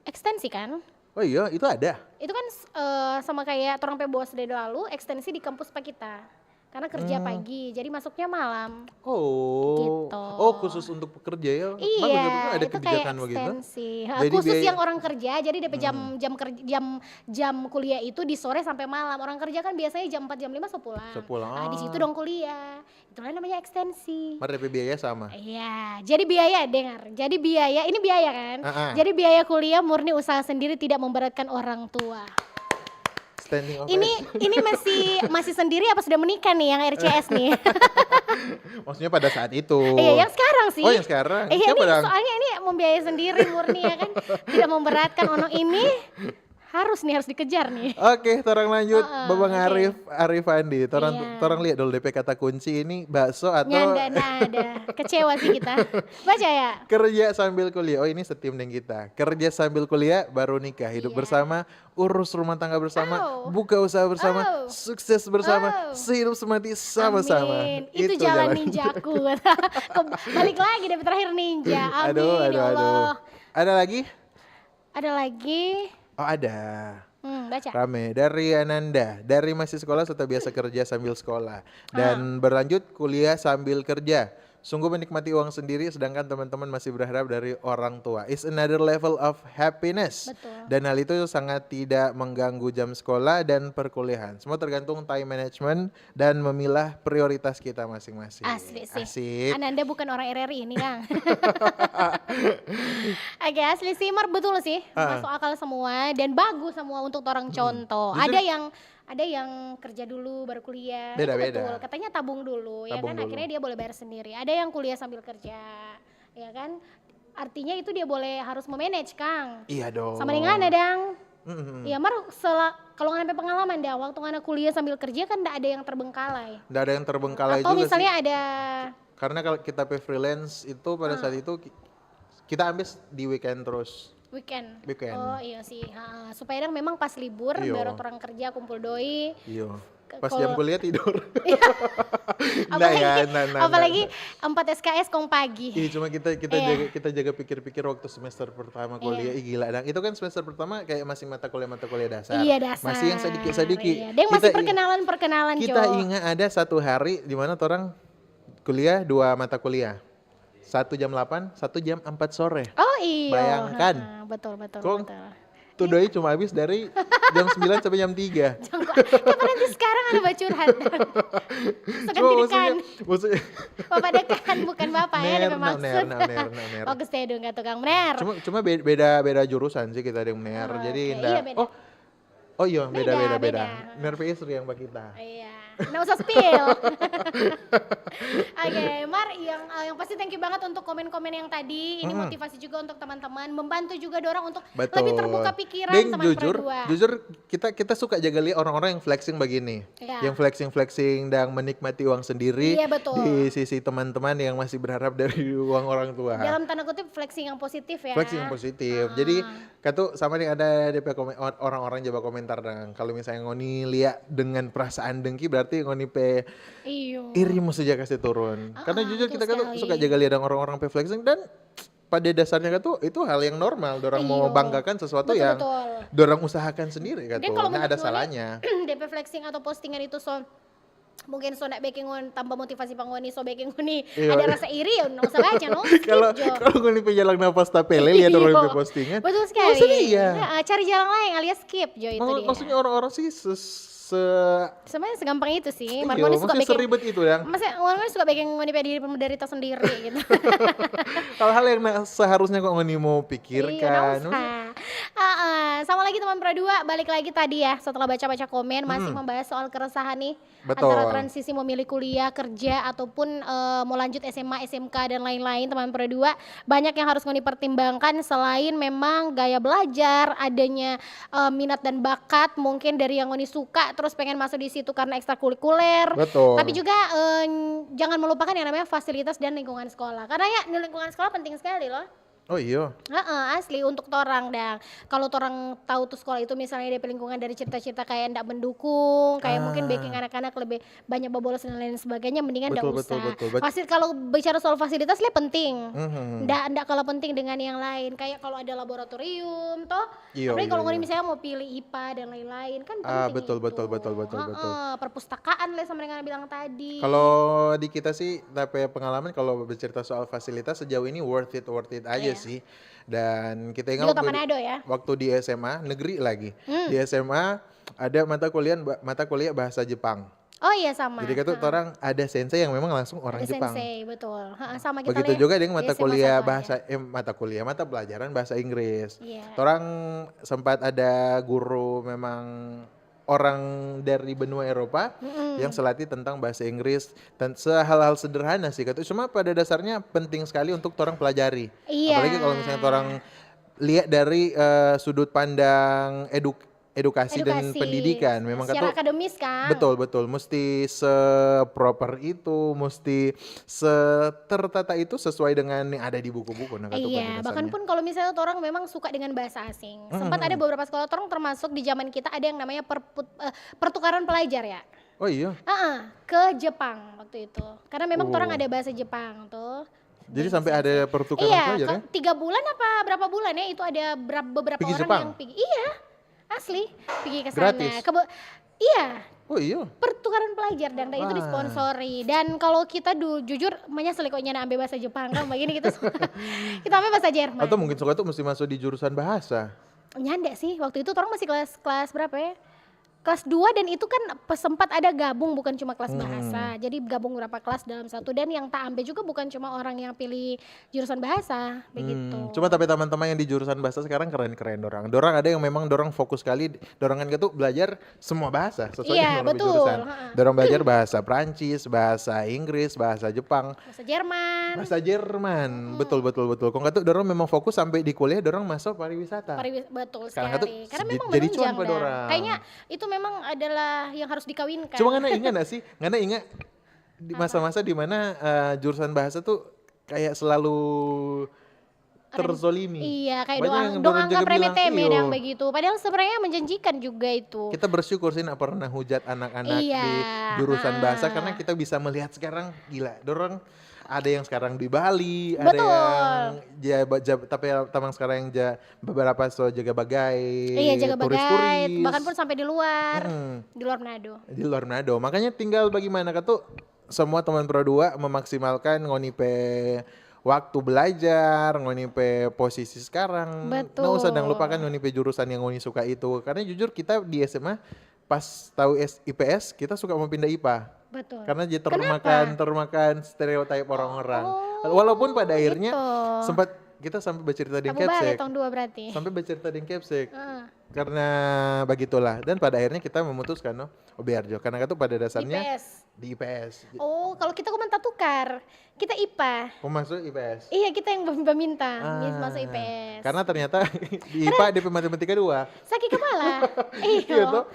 Ekstensi kan? Oh iya, itu ada. Itu kan eh, sama kayak orang pe bos de lalu ekstensi di kampus pa kita. Karena kerja Hmm. Pagi, jadi masuknya malam. Oh. Gitu. Oh, khusus untuk pekerja ya. Iya, Bagus ya, ada itu kayak kebijakan begitu. Ekstensi. Ha, Jadi khusus biaya- Yang orang kerja, jadi D P jam Hmm. jam kerja jam jam kuliah itu di sore sampai malam. Orang kerja kan biasanya jam empat jam lima so pulang. So pulang. Ah, di Ah. Situ dong kuliah. Itulah namanya ekstensi. Mar D P biaya sama. Iya, jadi biaya, dengar. Jadi biaya, ini biaya kan? Ah, ah. Jadi biaya kuliah murni usaha sendiri, tidak memberatkan orang tua. Standing Ini ovation. Ini masih masih sendiri apa sudah menikah nih yang R C S nih? Maksudnya pada saat itu. Iya, yang sekarang sih. Oh, yang sekarang. Iya, Siapa ini dong? Soalnya ini membiayai sendiri murni ya kan. Tidak memberatkan ono ini. Harus nih, harus dikejar nih. Oke, torang lanjut. Heeh, Babang oke. Arif, Arif Andi. Torang, Iya. torang lihat dulu D P kata kunci ini bakso atau Nyanda, nada. Kecewa sih kita. Baca ya. Kerja sambil kuliah. Oh, ini setim deng kita. Kerja sambil kuliah, baru nikah. Hidup Iya. Bersama, urus rumah tangga bersama, Oh. buka usaha bersama, Oh. Sukses bersama, Oh. Sehidup semati sama-sama. Amin. Itu jalan ninjaku. Balik lagi dari terakhir ninja. Amin, Aduh, aduh, ya aduh. Allah. Ada lagi? Ada lagi? Oh, ada. Hmm, baca. Rame. Dari Ananda. Dari masih sekolah serta biasa kerja sambil sekolah. Dan Ah. berlanjut kuliah sambil kerja. Sungguh menikmati uang sendiri, sedangkan teman-teman masih berharap dari orang tua. It's another level of happiness. Betul. Dan hal itu sangat tidak mengganggu jam sekolah dan perkuliahan. Semua tergantung time management dan memilah prioritas kita masing-masing. Asli sih. Asik. Ananda bukan orang R R I ini, Kang. Oke, asli sih, Mar, betul sih. Ah. Masuk akal semua dan bagus semua untuk orang contoh. Jujur- Ada yang ada yang kerja dulu baru kuliah. Itu Beda-beda. Betul. Katanya tabung dulu, ya Tabung kan? Dulu. Akhirnya dia boleh bayar sendiri. Ada yang kuliah sambil kerja, ya kan? Artinya itu dia boleh harus memanage, Kang. Iya dong. Sama dengan ada yang Mm-mm. Iya, Mar, sela- kalau ngana pe pengalaman dah, waktu ngana kuliah sambil kerja kan ndak ada yang terbengkalai. Nggak ada yang terbengkalai Atau juga misalnya sih. Ada Karena kalau kita pay freelance itu pada saat itu ki- kita ambil di weekend terus. Weekend. Weekend. Oh iya sih, ha. Supaya dang memang pas libur Iyo. Baru orang kerja kumpul doi. Iyo. Ke- Pas kalau- jam kuliah tidur. Nggak Apalagi, ya, nah, nah, apalagi nah. Empat S K S kong pagi. Ih, cuma kita kita Iya. jaga kita jaga pikir-pikir waktu semester pertama kuliah. Ih, gila dang. Itu kan semester pertama kayak masih mata kuliah mata kuliah dasar. Iya, dasar. Masih yang sedikit-sedikit. Iya. Dia masih Kita i- perkenalan-perkenalan, Kita Jo. Ingat ada satu hari di mana orang kuliah dua mata kuliah. Satu jam delapan, satu jam empat sore. Oh iya. Bayangkan. Ha, betul, betul, Kong, betul. Tuh doi cuma habis dari jam sembilan sampai jam tiga. Jangko. Kapan nanti sekarang ada bacurhat? Suka Cuma dekan. Maksudnya, maksudnya Bapak dekan, bukan bapak ya, ada Ner, maksud. ner, ner, ner, ner. Bagus deh dong, tukang mener. Cuma cuma be- beda beda jurusan sih kita ada yang mener. Oh, Jadi oke. Nda- Iya, beda. Oh, oh iya beda Beda, beda beda. beda. Ner P S yang bak kita. Iya. Nggak usah spill. Oke, Mar, yang eh, yang pasti thank you banget untuk komen-komen yang tadi. Ini Mm-mm. Motivasi juga untuk teman-teman, membantu juga dorang untuk Betul. Lebih terbuka pikiran, Deng, teman jujur, perdua. Jujur kita kita suka jaga lihat orang-orang yang flexing begini. Ya. Yang flexing-flexing dan menikmati uang sendiri Iya, betul. Di sisi teman-teman yang masih berharap dari uang orang tua. Dalam tanda kutip flexing yang positif ya. Flexing yang positif. Ah. Jadi katu sama nih ada D P komen- or- orang-orang coba komentar dong. Kalau misalnya ngoni lihat dengan perasaan dengki berarti ngoni pe Iyo. iri musti ja kasih turun. Karena Ah, jujur betul kita katu sekali. Suka jaga lihat orang-orang pe flexing dan pada dasarnya katu itu hal yang normal. Orang mau Iyo. Banggakan sesuatu Betul, yang betul. Orang usahakan sendiri katu. Dan kalau Nggak ada menurut ngoni, salahnya. D P flexing atau postingan itu so mungkin so nak bikin ngoni tambah motivasi pa ngoni, so bikin ngoni Iya. Ada rasa iri, no usah baca, no. Skip Kalau jo. Kalau ngoni pe jalan napas tapele lihat Iyo. orang pe postingan. Betul sekali. Maksudnya iya. Nah, cari jalan lain alias skip jo itu Maksud- dia. Maksudnya orang-orang sih se, se- Sebenarnya segampang itu sih. Iya, Marmoni suka maksudnya bikin seribet itu dong. Masa orang suka bikin ngoni pe diri menderita sendiri gitu. Hal-hal yang na- seharusnya kok ngoni mau Iya, pikirkan. nggak usah. Ah, ah. Sama lagi teman perdua, balik lagi tadi ya setelah baca-baca komen masih membahas soal keresahan nih Betul. Antara transisi memilih kuliah, kerja ataupun eh, mau lanjut S M A, S M K dan lain-lain teman perdua banyak yang harus ngoni pertimbangkan selain memang gaya belajar, adanya eh, minat dan bakat mungkin dari yang ngoni suka terus pengen masuk di situ karena ekstrakurikuler. Betul. Tapi juga eh, jangan melupakan yang namanya fasilitas dan lingkungan sekolah. Karena ya lingkungan sekolah penting sekali loh. Oh iyo. Heeh, asli untuk torang dang. Kalau torang tahu tuh sekolah itu misalnya dia lingkungan dari cerita-cerita kayak ndak mendukung, kayak mungkin Ah. bikin anak-anak lebih banyak bobolos dan lain sebagainya, mendingan ndak Betul, betul, usah. betul, betul. Pasti kalau bicara soal fasilitas le penting. Mhm. Ndak ndak kalah penting dengan yang lain. Kayak kalau ada laboratorium toh, Iyo, apalagi iyo, kalau ngoni iyo. Misalnya mau pilih I P A dan lain-lain kan Ah, penting betul, itu. betul, betul, betul, betul. Heeh, perpustakaan le sama dengan bilang tadi. Kalau di kita sih, tapi pengalaman kalau bercerita soal fasilitas sejauh ini worth it, worth it aja Iya. Sih. Dan kita Di ingat Kota waktu, Manado ya. waktu di S M A negeri lagi. Hmm. Di S M A ada mata kuliah mata kuliah bahasa Jepang. Oh iya sama. Jadi kata orang ada sensei yang memang langsung orang Ada Jepang. Sensei betul. Heeh, sama kita Begitu le. Juga dengan mata Iya, sama kuliah sama. Bahasa eh, mata kuliah mata pelajaran bahasa Inggris. Iya. Orang sempat ada guru memang orang dari benua Eropa Mm-mm. yang selatih tentang bahasa Inggris dan hal-hal sederhana sih kata cuma pada dasarnya penting sekali untuk orang pelajari. Iya. Apalagi kalau misalnya orang lihat dari, eh, sudut pandang eduk-, edukasi dan Edukasi. Pendidikan. Memang Secara katu akademis kan? Betul, betul. Mesti seproper itu, mesti setertata itu sesuai dengan yang ada di buku-buku. Nah, katu Iya, pada bahkan dasarnya. pun kalau misalnya orang memang suka dengan bahasa asing. Sempat ada beberapa sekolah orang, termasuk di zaman kita, ada yang namanya perput- eh, pertukaran pelajar ya. Oh iya. Ah, ke Jepang waktu itu. Karena memang orang Oh. ada bahasa Jepang tuh. Jadi sampai ada pertukaran Iya, pelajar ya? ke- tiga bulan apa berapa bulan ya, itu ada berapa, beberapa Pergi orang Jepang? Yang pergi. Iya, asli pergi ke sana. Gratis? Kebo- iya, Oh iya. pertukaran pelajar dan itu Wah. disponsori. Dan kalau kita dulu jujur, manya sele kok nyana ambe bahasa Jepang kan begini kita semua. Kita ambe bahasa Jerman. Atau mungkin suka tuh mesti masuk di jurusan bahasa. Nyanda sih, waktu itu orang masih kelas kelas berapa ya? Kelas dua dan itu kan pe- sempat ada gabung, bukan cuma kelas Hmm. bahasa. Jadi gabung berapa kelas dalam satu, dan yang ta ambe juga bukan cuma orang yang pilih jurusan bahasa begitu. Hmm, cuma tapi teman-teman yang di jurusan bahasa sekarang keren-keren dorang. Dorang ada yang memang dorang fokus sekali, dorang kan gitu belajar semua bahasa sesuai Iya, dengan dorang betul, jurusan. Heeh. Dorang belajar bahasa Prancis, bahasa Inggris, bahasa Jepang, Bahasa Jerman. Bahasa Jerman. Betul, betul, betul. Kong katu dorang memang fokus sampai di kuliah dorang masuk pariwisata. Pariwis- betul Sekarang sekali. tuh Karena se- memang jadi menunjang cuan pa dah. Dorang. Kayaknya itu memang adalah yang harus dikawinkan. Cuma ngana ingat gak sih? Ngana ingat di masa-masa di mana eh, jurusan bahasa tuh kayak selalu terzolimi. Iya, kayak Banyak doang yang doang dorang juga anggap remeh bilang, temeh "Iyo." Dang, begitu. Padahal sebenarnya menjanjikan juga itu. Kita bersyukur sih nak pernah hujat anak-anak Iya, di jurusan ha. Bahasa karena kita bisa melihat sekarang gila. Dorang ada yang sekarang di Bali, ada Betul. yang ja, ja, tapi tamang sekarang yang ja, beberapa so jaga bagai, Iya, jaga bagai, turis-turis. Bahkan pun sampai di luar, Hmm. di luar Manado. Di luar Manado. Makanya tinggal bagaimana katu semua teman Pro dua memaksimalkan ngoni pe waktu belajar, ngoni pe posisi sekarang. Betul. Nggak usah dang lupakan ngoni pe jurusan yang ngoni suka itu. Karena jujur kita di S M A pas tahu S- I P S, kita suka mau pindah I P A. Betul. Karena jadi Kenapa? termakan termakan stereotip orang-orang. Oh, Walaupun pada akhirnya gitu. sempat kita sampai bercerita di Kamu balik Kepsek. Tong dua berarti. Sampai bercerita di Kepsek. Heeh. Karena begitulah, dan pada akhirnya kita memutuskan, no, oh, biar jo. Karena itu pada dasarnya I P S. Di I P S. Oh, kalau kita kok minta tukar. Kita I P A. Oh, masuk I P S. Iya, kita yang meminta Ah, masuk I P S. Karena ternyata di I P A ada matematika dua. Sakit kepala. Iya Iya. toh.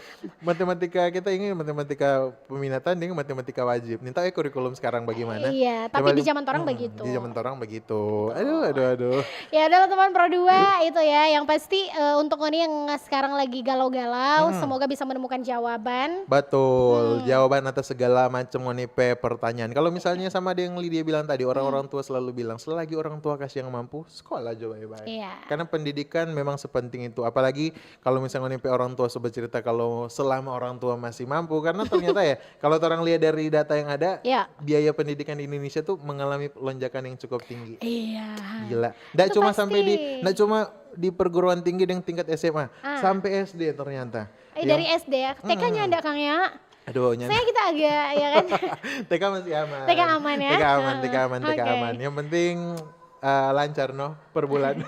Matematika kita ini matematika peminatan dengan matematika wajib. Nih tahu ya kurikulum sekarang bagaimana? Iya, tapi Coba di li- zaman orang Hmm, begitu. Di zaman orang begitu. Aduh, aduh, aduh. Ya udah teman Pro dua itu ya, yang pasti eh, untuk ngoni yang sekarang lagi galau-galau, semoga bisa menemukan jawaban. Betul, jawaban atas segala macam ngoni pe pertanyaan. Kalau misalnya sama ada yang Lydia bilang tadi, orang-orang tua selalu bilang, selagi orang tua kasih yang mampu, sekolah jo bae-bae. Iya. Karena pendidikan memang sepenting itu. Apalagi kalau misalnya ngoni pe orang tua so bercerita kalau selama orang tua masih mampu. Karena ternyata ya, kalau orang lihat dari data yang ada, Iya. biaya pendidikan di Indonesia tuh mengalami lonjakan yang cukup tinggi. Iya. Gila. Nggak Itu cuma pasti. sampai di, nggak cuma di perguruan tinggi yang tingkat S M A, Ah. sampai S D ternyata. Eh, Ya. dari S D ya, T K-nya ada Kang ya. Aduh, nyan. Saya kita agak ya kan. T K masih aman. T K aman ya? T K aman, T K aman, T K Oke. aman. Yang penting eh, lancar no per bulan.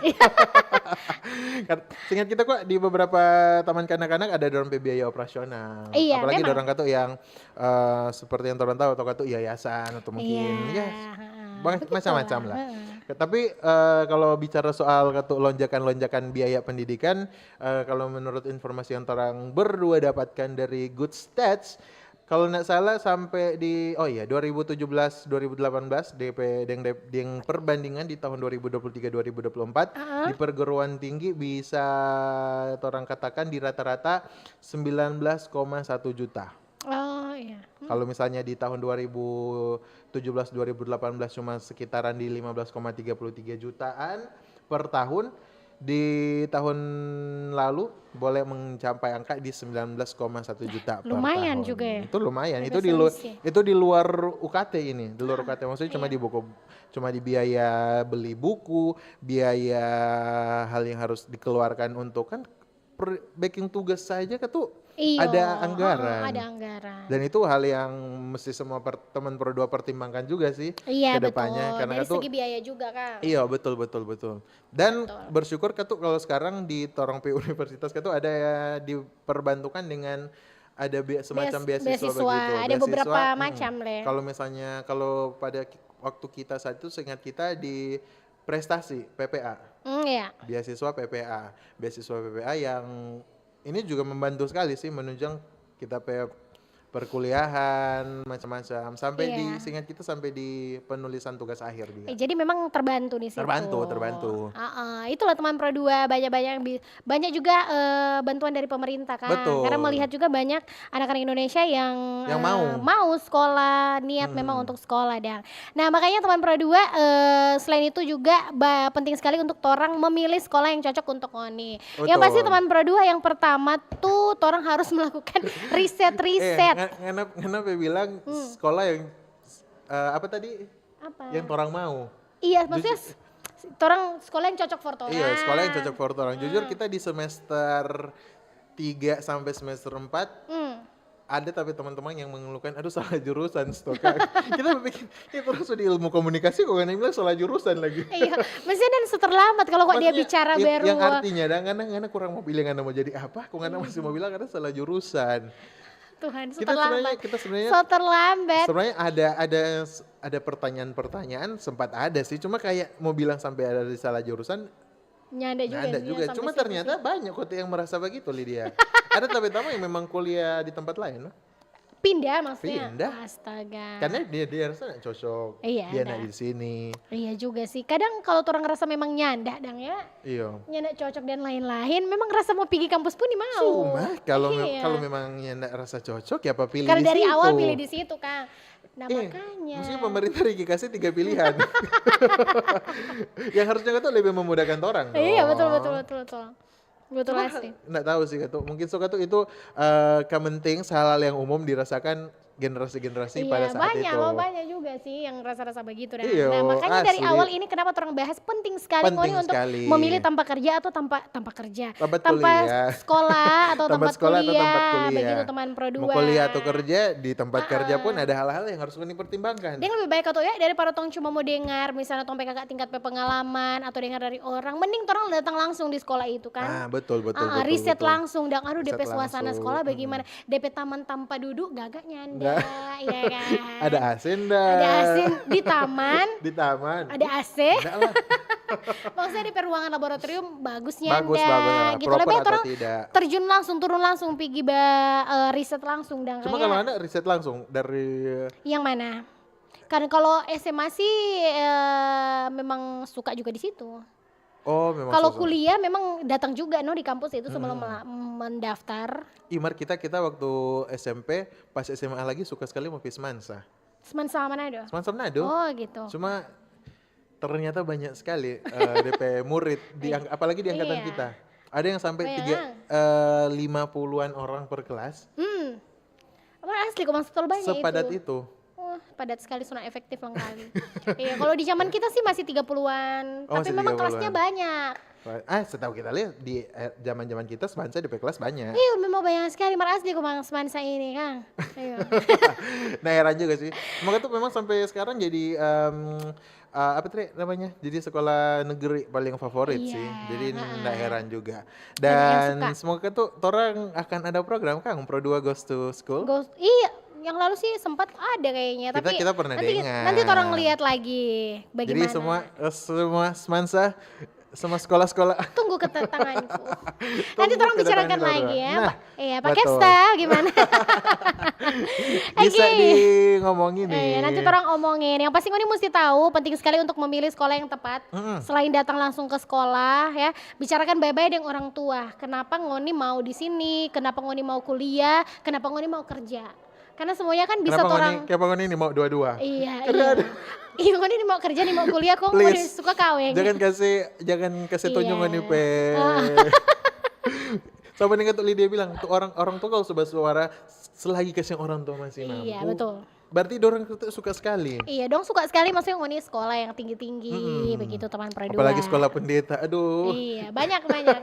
Kan, seingat kita kok di beberapa taman kanak-kanak ada dorang pe biaya operasional. Iya, Apalagi memang. Dorang katu yang eh, seperti yang orang tahu atau katu yayasan atau mungkin Iya, ya heeh. bang- Begitulah, macam-macam lah. Heeh. Tapi eh, kalau bicara soal katu lonjakan-lonjakan biaya pendidikan, eh, kalau menurut informasi yang orang berdua dapatkan dari Good Stats, kalau nggak salah sampai di, oh iya, dua ribu tujuh belas, dua ribu delapan belas, D P, deng, deng perbandingan di tahun dua ribu dua puluh tiga, dua ribu dua puluh empat, Heeh. di perguruan tinggi bisa orang katakan di rata-rata sembilan belas koma satu juta. Oh iya. Hmm. Kalau misalnya di tahun dua ribu tujuh belas, dua ribu delapan belas cuma sekitaran di lima belas koma tiga puluh tiga jutaan per tahun, di tahun lalu boleh mencapai angka di sembilan belas koma satu juta per Lumayan tahun. juga ya. Itu lumayan. Ada Itu di lu, selisih. Itu di luar U K T ini, di luar U K T, maksudnya cuma Iya. di buku, cuma di biaya beli buku, biaya hal yang harus dikeluarkan untuk kan per, bikin tugas saja katu Iya, ada anggaran. heeh, ada anggaran. Dan itu hal yang mesti semua per, teman Pro dua pertimbangkan juga sih Iya, ke depannya. Betul. Karena Dari katu segi biaya juga kan. Iya, betul, betul, betul. Dan Betul. Bersyukur katu kalau sekarang di torang pe universitas katu ada diperbantukan dengan ada bi- semacam Beas- beasiswa, beasiswa, begitu. Ada beberapa Beasiswa, mm. Macam leh. Kalau misalnya kalau pada ki- waktu kita saat itu, seingat kita di prestasi P P A. Hmm, iya. Beasiswa P P A. Beasiswa P P A yang ini juga membantu sekali sih menunjang kita pe perkuliahan macam-macam sampai di Iya. seingat kita sampai di penulisan tugas akhir juga. Eh, jadi memang terbantu di situ. Terbantu, terbantu. Ah, ah. Itulah teman Pro dua, banyak-banyak yang bi- banyak juga eh, bantuan dari pemerintah kan. Betul. Karena melihat juga banyak anak-anak Indonesia yang Yang eh, mau. mau sekolah, niat memang Hmm. untuk sekolah, Dang. Nah, makanya teman Pro dua eh, selain itu juga ba- penting sekali untuk torang memilih sekolah yang cocok untuk ngoni. Yang pasti Betul. teman Pro dua, yang pertama tuh torang harus melakukan Eh, riset-riset. nga- ngana ngana pe bilang Hmm. sekolah yang eh, apa tadi? Apa? Yang torang mau. Iya, maksudnya s- torang sekolah yang cocok for torang. Iya, sekolah yang cocok for torang. Jujur kita di semester tiga sampai semester empat Hmm. ada tapi teman-teman yang mengeluhkan, "Aduh, salah jurusan, Stoka." Kita berpikir, "Ini terus di ilmu komunikasi kok ngana bilang salah jurusan lagi." Iya, maksudnya dan so terlambat kalau kok dia Maksudnya, bicara yang, baru. Yang artinya dah ngana ngana kurang mau pilih ngana mau jadi apa, kok ngana masih mau bilang ngana salah jurusan. Tuhan, so Kita sebenarnya terlambat. kita sebenarnya So terlambat. sebenarnya ada ada ada pertanyaan-pertanyaan sempat ada sih, cuma kayak mau bilang sampai ada di salah jurusan Nyanda juga ada sih, juga. sampai Cuma situ ternyata sih. Banyak kok yang merasa begitu, Lydia. Ada tapi tamu yang memang kuliah di tempat lain loh. Pindah maksudnya. Pindah. Astaga. Karena dia dia rasa nggak cocok. Iya, Dia ada. Nak di sini. Iya juga sih. Kadang kalau orang rasa memang nyanda dang ya, Iya. nyanda cocok dan lain-lain, memang rasa mau pergi kampus pun ni mau. Cuma kalau mem- Iya. Kalau memang nyanda rasa cocok ya apa pilih Karena di dari situ. Awal pilih di situ kan. Nah, Eh, makanya. Maksudnya pemerintah lagi kasih tiga pilihan. Yang harusnya kata lebih memudahkan orang dong. Iya, betul, betul, betul, betul. Betul Cuma sih. Nggak tahu sih kata. Mungkin so kata itu eh, kementing hal-hal yang umum dirasakan generasi-generasi Iya, pada saat banyak itu. Loh, banyak juga sih yang rasa-rasa begitu dah. Iya, Nah, makanya dari asli. Awal ini kenapa orang bahas penting sekali Penting ngoni untuk sekali. Memilih tanpa kerja atau tanpa tanpa kerja, Tempat tanpa kuliah. Sekolah atau Tempat tempat, sekolah atau kuliah, tempat kuliah. Begitu teman Pro dua. Mau kuliah atau kerja di tempat kerja pun ada hal-hal yang harus dipertimbangkan. Dia lebih baik atau ya daripada tong cuma mau dengar misalnya tong pe kakak tingkat pe pengalaman atau dengar dari orang, mending orang datang langsung di sekolah itu kan. Ah, betul betul Ah, betul. riset Betul. langsung dang, aduh, depe Riset suasana langsung. Sekolah bagaimana, depe taman tanpa duduk gaga nyanda, iya kan? Ada A C ndak? Ada A C di taman, Di taman. Ada A C. Ndak lah. Maksudnya depe ruangan laboratorium bagus nyanda, Bagus bagus. Gitu. Proper Lebih atau orang tidak? Terjun langsung, turun langsung pigi ba eh, riset langsung dang. Cuma kalau anda riset langsung dari Yang mana? Kan kalau S M A sih eh, memang suka juga di situ. Oh, memang Kalau sosok. Kuliah memang datang juga no di kampus itu sebelum mela- mendaftar. Ih, Mar, kita kita waktu S M P pas S M A lagi suka sekali mau pi Semansa. Semansa Manado. Semansa Manado. Oh gitu. Cuma ternyata banyak sekali eh, D P murid di ang- apalagi di angkatan Iya. Kita. Ada yang sampai Banyak. Tiga eh, lima puluhan orang per kelas. Hmm. Apa asli kok maksud banyak Sepadat itu. Itu. Wah, padat sekali, sudah efektif lang kali. Iya, kalau di zaman kita sih masih tiga puluhan, Oh, tapi masih memang tiga puluhan. Kelasnya banyak. Ah, setahu kita lihat di eh, zaman-zaman kita Semansa di P kelas banyak. Iya, memang banyak sekali mar asli kok Bang Semansa ini kan. Iya. Nah, heran juga sih. Makanya tuh memang sampai sekarang jadi em, eh, apa tadi namanya? Jadi sekolah negeri paling favorit Iya, sih. Jadi heeh. Nggak heran juga. Banyak yang Dan suka. Semoga tuh orang akan ada program kan Pro dua Goes to School. Ghost, iya, yang lalu sih sempat ada kayaknya, Kita- tapi kita pernah nanti, dengar. Nanti orang lihat lagi bagaimana. Jadi semua eh, semua Semansa, semua sekolah-sekolah. Tunggu kedatanganku. Tunggu Nanti orang kedatangan bicarakan Pro dua. Lagi ya. Nah, Iya, Pak betul. Kepstal gimana? Bisa Oke. di ngomongin nih. Eh, nanti orang omongin. Yang pasti ngoni mesti tahu, penting sekali untuk memilih sekolah yang tepat. Mm-mm. Selain datang langsung ke sekolah ya, bicarakan baik-baik dengan orang tua. Kenapa ngoni mau di sini? Kenapa ngoni mau kuliah? Kenapa ngoni mau kerja? Karena semuanya kan bisa Kenapa orang. Ngoni, kenapa ngoni ini mau dua-dua? Iya, Karena iya. Iya, ngoni ini mau kerja nih, mau kuliah, kok Please, ngoni suka kaweng. Jangan kasih jangan kasih tunjuk Iya. ngoni pe. Ah. Sama dengan tuh Lydia bilang, tuh orang orang tua kalau sudah suara selagi kasih orang tua masih mampu. Iya, betul. Berarti orang tuh suka sekali. Iya, dong suka sekali maksudnya ngoni sekolah yang tinggi-tinggi Mm-mm. Begitu teman Pro dua. Apalagi sekolah pendeta. Aduh. Iya, banyak-banyak.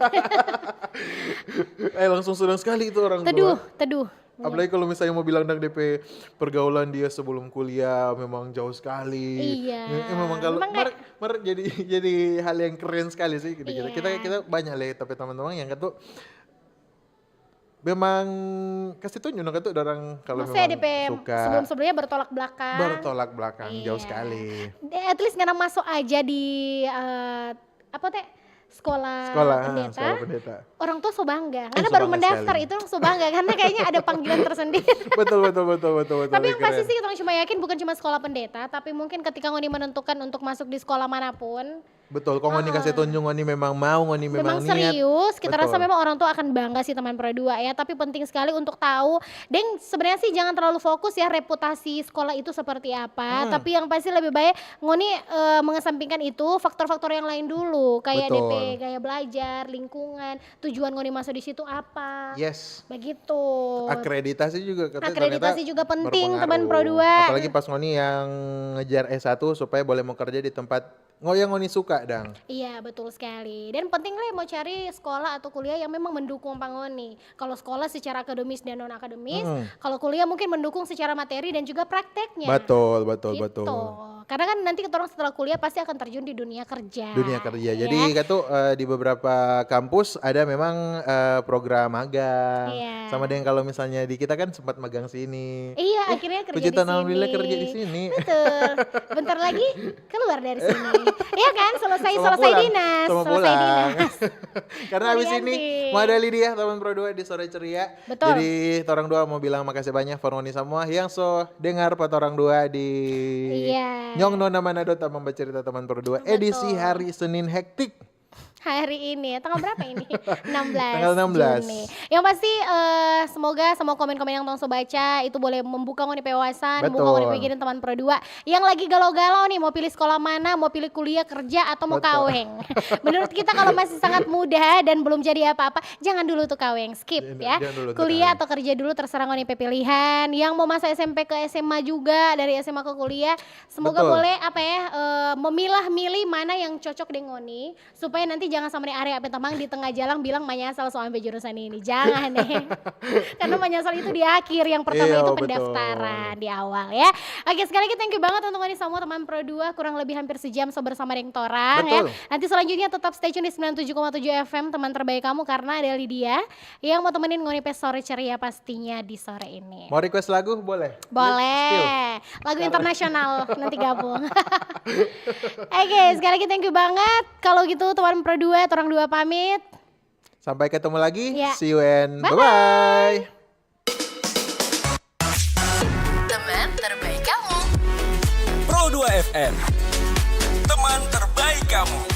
Eh langsung senang sekali itu orang Teduh, tua. teduh. Apalagi kalau misalnya mau bilang dang D P pergaulan dia sebelum kuliah memang jauh sekali. Iya. Eh, memang kalau Memang mar, mar jadi jadi hal yang keren sekali sih gitu. Iya. Kita kita banyak lah tapi teman-teman yang kata memang kasih tunjuk no katu dorang kalau Maksudnya memang depe suka. Sebelum-sebelumnya bertolak belakang. Bertolak belakang, jauh Iya. sekali. De- At least ngana masuk aja di eh, apa teh, sekolah Sekolah, ah, pendeta. sekolah pendeta. Orang tua so bangga. Eh, Karena so baru bangga mendaftar sekali. Itu orang so bangga karena kayaknya ada panggilan tersendiri. Betul, betul, betul, betul, betul. Tapi yang pasti Keren. Sih kita cuma yakin bukan cuma sekolah pendeta, tapi mungkin ketika ngoni menentukan untuk masuk di sekolah manapun, Betul, kong ngoni Ah. kasih tunjuk ngoni memang mau, ngoni memang, memang niat. Serius, kita rasa Betul. Memang orang tua akan bangga sih teman Pro dua ya. Tapi penting sekali untuk tahu, deng sebenarnya sih jangan terlalu fokus ya reputasi sekolah itu seperti apa. Hmm. Tapi yang pasti lebih baik ngoni eh, mengesampingkan itu faktor-faktor yang lain dulu, kayak Betul. D P, gaya belajar, lingkungan, tujuan ngoni masuk di situ apa. Yes. Begitu. Akreditasi juga katanya Akreditasi ternyata juga penting, berpengaruh. Teman Pro dua. Apalagi pas ngoni yang ngejar S satu supaya boleh mau kerja di tempat ngo yang ngoni suka dang. Iya, betul sekali. Dan penting le mau cari sekolah atau kuliah yang memang mendukung pa ngoni. Kalau sekolah secara akademis dan non akademis, Hmm. Kalau kuliah mungkin mendukung secara materi dan juga prakteknya. Betul, betul, Gitu. betul. Karena kan nanti kita orang setelah kuliah pasti akan terjun di dunia kerja. Dunia kerja. Ya. Jadi katu eh, di beberapa kampus ada memang eh, program magang. Iya. Sama dengan kalau misalnya di kita kan sempat magang sini. Iya, akhirnya kerja Puji di Tuhan, sini. Alhamdulillah kerja di sini. Betul. Bentar lagi keluar dari sini. Iya kan? Selesai Sama selesai pulang. Dinas, Sama selesai pulang. Dinas. Karena Mau habis ini diganti. mau ada Lydia, teman Pro dua di Sore Ceria. Betul. Jadi torang dua mau bilang makasih banyak for ngoni semua yang so dengar pa torang dua di Iya. Nyong Nona Manado Tamang Bacerita, teman Pro dua, edisi Betul. hari Senin hektik. Hari ini, tanggal berapa ini? enam belas Tanggal enam belas. Juni. Yang pasti eh, semoga semua komen-komen yang tong so baca itu boleh membuka ngoni pe wawasan, Betul. membuka ngoni pikiran, teman Pro dua. Yang lagi galau-galau nih, mau pilih sekolah mana, mau pilih kuliah, kerja, atau mau Betul. kaweng. Menurut kita kalau masih sangat muda dan belum jadi apa-apa, jangan dulu tuh kaweng, skip Iya, ya. jangan dulu tuh Kuliah kaweng. Atau kerja dulu, terserah ngoni pe pilihan. Yang mau masuk S M P ke S M A juga, dari S M A ke kuliah, semoga Betul. boleh apa ya, eh, memilah-milih mana yang cocok dengan ngoni, supaya nanti jangan sama nih area apa tamang di tengah jalan bilang manyasal so ambil jurusan ini. Jangan deh. Karena manyasal itu di akhir, yang pertama Iya, itu betul. Pendaftaran di awal ya. Oke, sekali lagi thank you banget untuk ngoni semua, teman Pro dua, kurang lebih hampir sejam so bersama deng torang ya. Betul. Nanti selanjutnya tetap stay tune di sembilan tujuh koma tujuh F M, teman terbaik kamu, karena ada Lydia yang mau temenin ngoni pe sore ceria pastinya di sore ini. Mau request lagu? Boleh. Boleh. Lagu internasional nanti gabung. Oke, sekali lagi thank you banget. Kalau gitu teman Pro dua, torang dua pamit. Sampai ketemu lagi. Ya. See you and Bye-bye. Bye-bye. Teman terbaik kamu. Pro dua F M. Teman terbaik kamu.